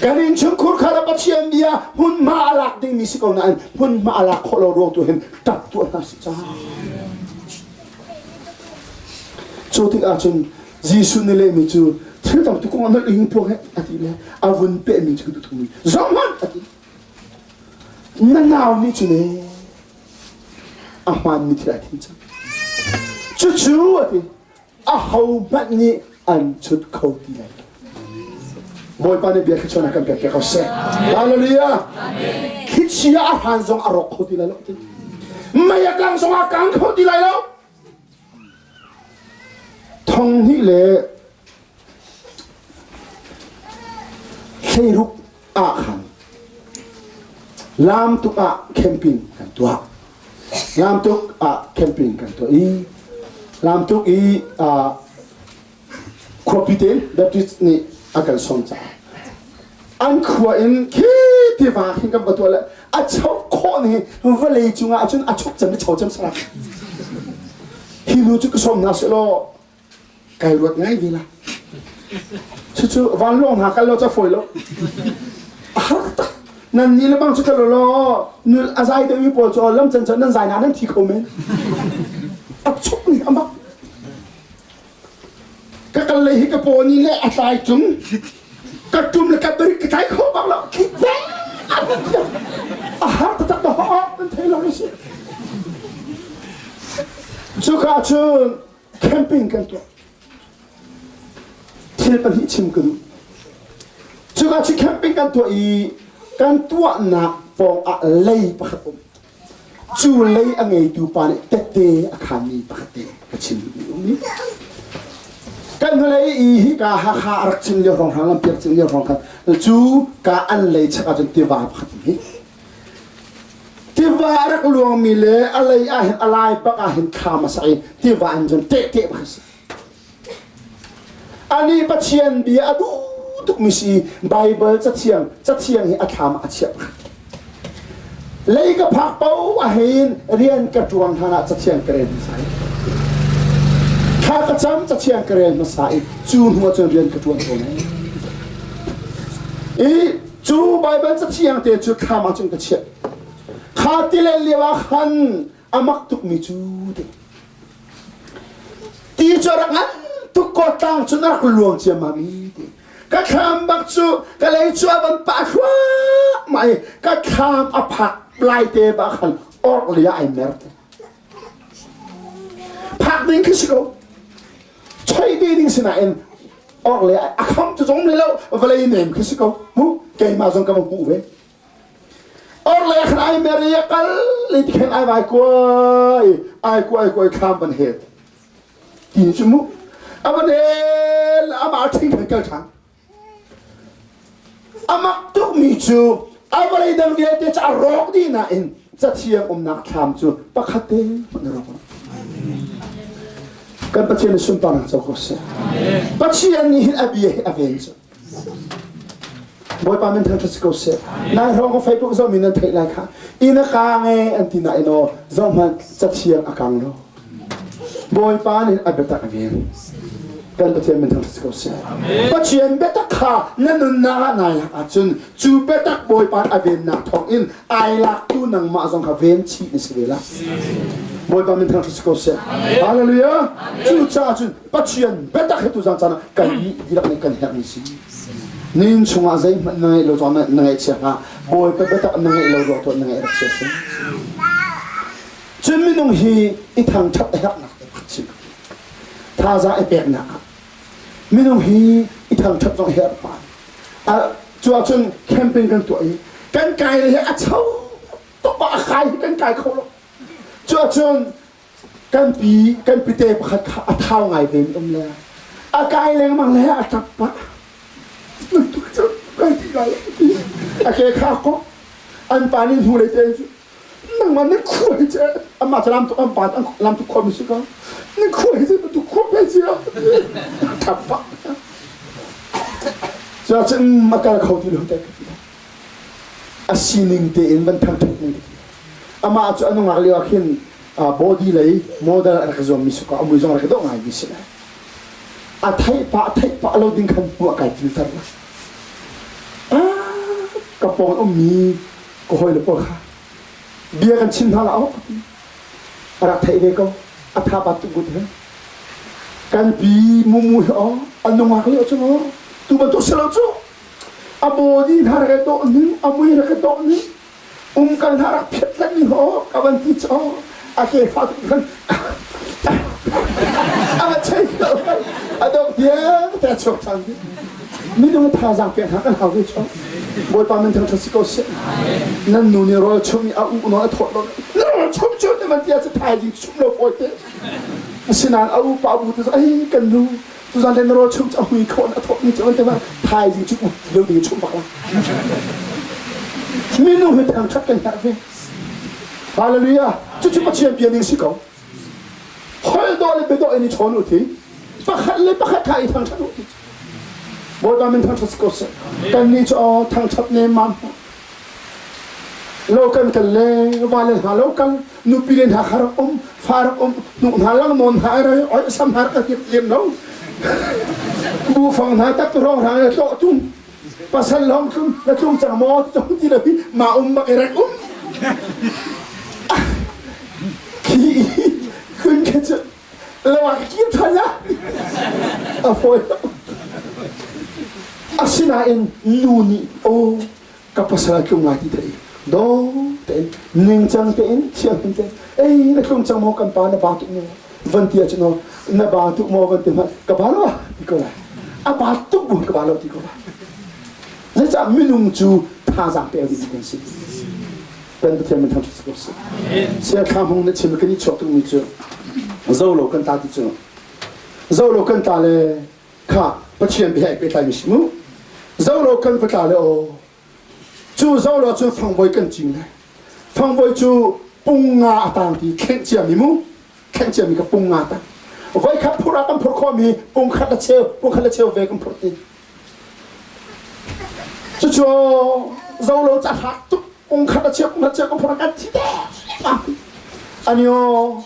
Kan innchungkhur khar ah Pathian bia hmunhma a lak dingmi si ko nain hmunhma a lak khawh lo ruang tu hin ṭap tuah hna sih ca. Cu tikah cun Jesuh nih lehmi cu thil tam tuk kong ah ing puang he a ti le a vun pehmi cu ka duh zohhmanh a ti. Na nau nih cun ee a hmaanmi thil ai thim cang. Cucu a ti ahohmanh nih an chut kho ti lai lo. Bawipa nih bia thluachuahnak kan pek piak ko seh. Hallelujah. Thlichia a hran zong a rawk kho ti lai lo ti. Mei a kang zong a kang kho ti lai lo. Thong hnih le 16 ah khan lamtuk ah camping kan tuah. Lamtuk ah camping kan tuah i lamtuk i khuapi te Baptist nih a kan sawm caah an khua in khi tiva khin kan va tuah le a choh khawh ni vawlei cungah cun a chuk cem cho cem sarak hi nu cu ka sawm hna seh law kai ruat ngai ve la cucu vanlawng hna kal lo ca fawi lo a har tak nan ni le bang cu kal law nul a zai deuh mi pawl cu lam can can nan zai na nan thi kho men a chuk ni amak Ka kal lei hi ka paw ni le a tlai cung ka tum le ka bari ka tlai kho bak lo a har taktak na ho nan thei lo si cuka cun camping kan tuah thil pahnih chim ka duh cuka cu camping kan tuah i kan tuahnak pawng ah lei pakhat um Cu lei a ngeitu pa nih tette a khanmi pakhat te ka chim duhmi um i kan hnulei i hika Hakha a rak cin lio hrawnghrang lampi rak cin lio hrawng khan cu ka an lei chak ahcun tiva pakhat um hi tiva a rak luangmi le a lei ah hin a lai bak ah hin thlam a sak i tiva in cun teh-teh pakhat si Anih Pathian bia a duh tukmi si Baibal cathiang cathiang hi a thlam ah a chiah pakhat. Lei ka phak paoh ahhin rian ka ṭuan hlan ah cathiang ka rel hmasa i thla ka cam cathiang ka rel hmasa i cu hnu ah cun rian ka ṭuan tawn i cu Baibal cathiang te cu thlam ah cun ka chiah. Kha tilen lio ah khan a mak tukmi cu ti cu a rak ngan tuk ko tlang cun a rak luang ciammam i ti ka thlam bak cu ka lei cu a van pah thluahmah i ka thlam a phak lai te bak khan orh lei ah ai mer te phak ding khi si ko choi te ding sinain orh lei a kham cu zong lo vawlei nem khi si ko mu keimah zong ka va hmuh ve Orle khan ai mer i a kal i tikhan ai vai kuai ai kuai kuai thlam van het ti cu mu a van hel amah thing khan kal ṭhan amak tukmi cu a vawlei dang vialte cu a rawk dih nain cathiang umnak thlam cu pakhat te hmanh a rawk lo kan Pathian nih sunparnak co ko seh Pathian nih hin a bia hi a ven cu Bawipa min thangṭhat si ko seh. Nai hrawng ka Facebook zohmi nan theih lai kha. Inn a kaang e an ti nain aw zohhmanh cathiang a kang lo. Bawipa nih a biatak a ven. Kan Pathian min thangṭhat si ko seh. Pathian biatak kha na nunnak ah nai lak ahcun cu biatak Bawipa a vennak thawng in ai laktu nangmah zong kha ven chih na si ve la. Bawipa min thangṭhat si ko seh. Hallelujah. Cucaah cun Pathian biatak hi tuzan caan ah kan dihlak nih kan herhmi si. Nin chungah zeihmanh na ngeih lo zong na ngaihchia hlah. Bawipa biatak na ngeih lo ruang tuah na ngaih rak chia si. Cun minung hi i thangṭhat a herhnak te pakhat si. Thazaang i peknak ah minung hi i thangṭhat zong a herh pa. Cu ahcun camping kan tuah i kan kai le hi a cho tuk a kai hi kan kai kho lo. Cu ahcun kan pi kan pite pakhat kha a thau ngai ve mi um le a kai lengmang le a ṭap pah kai ti lai a ke kha ko an pa nih hnu lei te cu Nangmah na khua hi cu amah cu lam tuk an pa lam tuk khua mi si ko. Na khua hi cu tu khua pe cia. Thap pa. Cuacun a kal kho ti lo te ka ti. A sining tein van thangthat ning ka ti. Amah cu a nungak lio ah khin body lei model a rak zuam mi si ko a mui zong rak dawh ngai mi si lai. A theih pah theih pah lo ding khan hmu a kai tilter la. Ka pawng ummi ka hawile pawl kha bia kan chim hna la awk a rak theih ve ko a tha bat tuk gut he kan pi mumu hi aw a nungak lio cu maw tu bantuk si lo cu a body hna rak dawh ning a mui rak dawh ning umkal hna rak phiat lan ning aw ka van ti cu a ke fa tuk khan a va chei lo a dok tiang te chuak than minung thazaang pek hna kan hau ve cu Bawipa min thangṭhat si ko seh nan nu nih rawl chum i a uh nawn a thawt lo na rawl chum cu te man tia cu thaizing chum lo fawi te asinain a upa bu te ai kan nu tuzan le na rawl chum cu a hui khawh a thawt ni cu te ma thaizing cu ut lo ding chum bak la minung hi thangṭhat kan herh ve hallelujah cucu Pathian bia ning si ko Holh dawh le biadawh in i chawn u ti. Pakhat le pakhat kha i thangṭhat u ti. Bawipa min thangṭhat si ko seh. Kannih cu aw thangṭhat nemmam hna. Lo kan kal le va le hna lo kal nupi le hna kha rak um fa rak um hnuk hna lang nawn hna ai oi sam hna rak rak lem lo bu fang hna tak rong rang le tlawh tung pasal lawng tlung na tlung cang maw ti ti lo hi ma um bak i rek um khi kun kha cu lawak kir than la a fawi asinain nu nih aw ka pasal a tlung lai ti thei do tein ningcang tein thianghlim tein ei na tlung cang maw kan pa na ba tuk maw van ti ahcun na ba tuk maw van ti hmanh ka ba lo ti ko lai a ba tuk bu ka ba lo ti ko lai zeicah minung cu thazaang pek ding kan si kan Pathian min thangṭhat si ko seh sia thla hmung na chim kan i chuak tukmi cu zo lo kan ta ti cu zo lo kan ta le kha Pathian bia ai pehtlai mi si mu zo lo kan va tla le aw Cu zo lo cu fangvoi kan cing lai. Fangvoi cu pung nga a tang ti khenh ciami mu. Khenh ciami ka pung nga tang. Voi khat phur ah kan phur khawhmi pung khat le cheu, pung khat le cheu ve kan phur ti. Cucu zo lo ca hak tuk pung khat le cheu, pung khat cheu kan phur kan thi te. Anio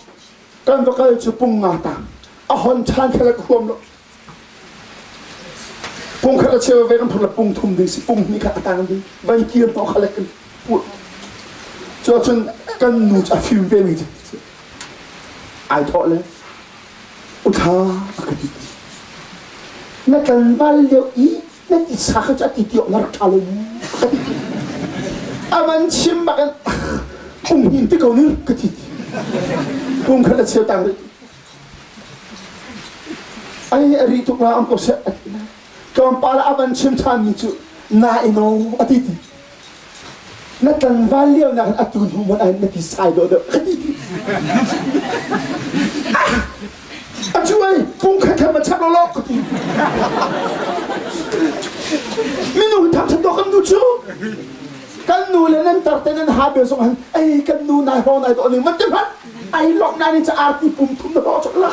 kan va kal cu pung nga tang. A hon ṭhan kha le ka huam lo. Pung khat a cheu ve kan phur le pung thum ding si pung hnih kha a tang ding van kir hnawh kha le kan put cu ahcun kan nu cu a fim ve mi cu ai thawh le uthla a ka ti na tlangval lio i na titsa kha cu a ti ti awk na rak ṭha lo mu ka ti a van chim bak in pung hnin ti ko ning ka ti pung khat a cheu tang rih Ai a ri tuk la ang ko seh a ti lai. Tlawmpal ah a van chim ṭhanmi cu na i no a ti ti. Na tlangval lio nak in atu hnu hmanh ah na ti sai dawh deuh ka ti ti. A cu ai pung khat khat ma chap lo lo ka ti. Minung thangṭhat dawh kan duh cu. Kan nu le nan tar te nan ha bel zong han ei kan nu nai ho nai dawh ning man ti hmanh. Ai lawk na ni ca arti pum thum na hlawh chok la.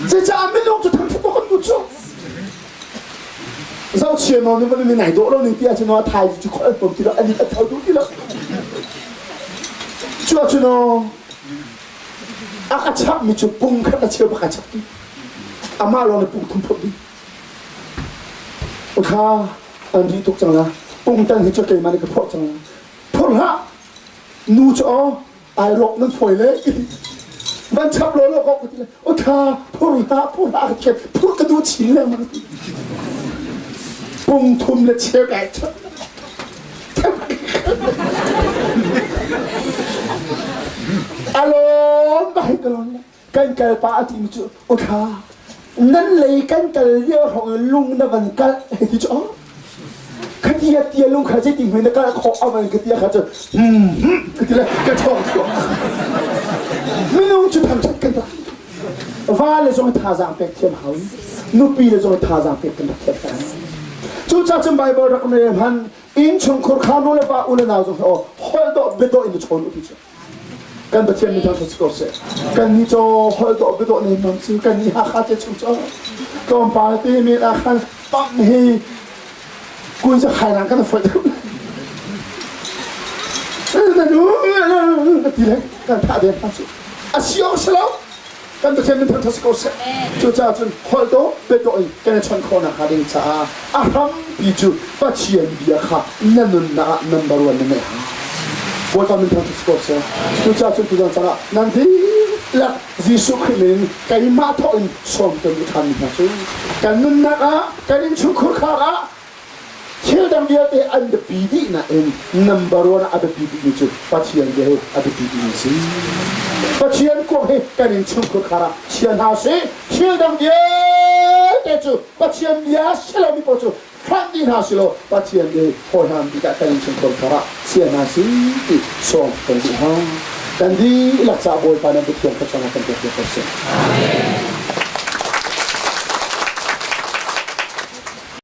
Cucaah minung cu thangṭhat awk an duh cu. Zohchia nawn nih van nai dawh lo ning ti ahcun a thai cu khol an pom ti lo an a tho duh ti lo. Cu ahcun a ka chap mi cu pung khat a cheu bak a chap ti. Amah lawng nih pung thum phut ding. Ukha an ri tuk cang la. Pung tan hi cu keimah nih ka phorh cang la. Phorh hlah. Nu cu aw ai rawk nan fawi le van chap law law ko ka ti le o tha phur hlah phur hlah ka ti phur ka duh chin lengmang ti pung thum le cheu kai chap alon bai ka lon kan kal pa a timi cu uthla nan lei kan kal lio hrawng in lung na van kal hei ti cu khatia tia lung kha zei ti hmai na kal khawh a van ka tia kha cu hmm hmm ka ti le ka thawng thawng minung cu thangṭhat kan rak va le zong thazaang pek thiam hau nupi le zong thazaang pek kan rak thiam hna cucaah cun Bible rak ne hman innchungkhur kha nu le pa u le nau zong aw Holh dawh biadawh in i chawn u ti cu. Kan Pathian mi thangṭhat si ko seh. Kan nih caw holh dawh biadawh ne mam cu kan nih Hakha te chung caw tlawmpal te men ah khan pamh hi kun za khai nang kan foih deuh. Ti le kan thah den hna cu. A si awk si lo. Kan Pathian min thangṭhat si ko seh. Cucaah cun holh dawh biadawh in kan i chawnh khawh nakhnga ding caah a hrampi cu Pathian bia kha na nunnak ah number one na ngeih hau. Bawipa min thangṭhat si ko seh. Cucaah cun tuzan caan ah nan dihlak Jesuh Khrih min in keimah thawh in sawm kan duh ṭhanmi hna cu kan nunnak ah kan innchungkhur khar ah Thil dang vialte an biapi dih nain number one ah a biapi bikmi cu Pathian bia hi a biapi bikmi a si. Pathian kuang hi kan innchungkhur khar ah chia hna sih. Thil dang vialte cu Pathian bia si lomi paoh cu hranh dih hna sih law Pathian bia hi hawi bik ah kan innchungkhur khar ah chia hna sih ti sawm kan duh hna. Kan dihlak caah Bawipa nan Pathian thluachuahnak kan pek piak ko seh. Amen.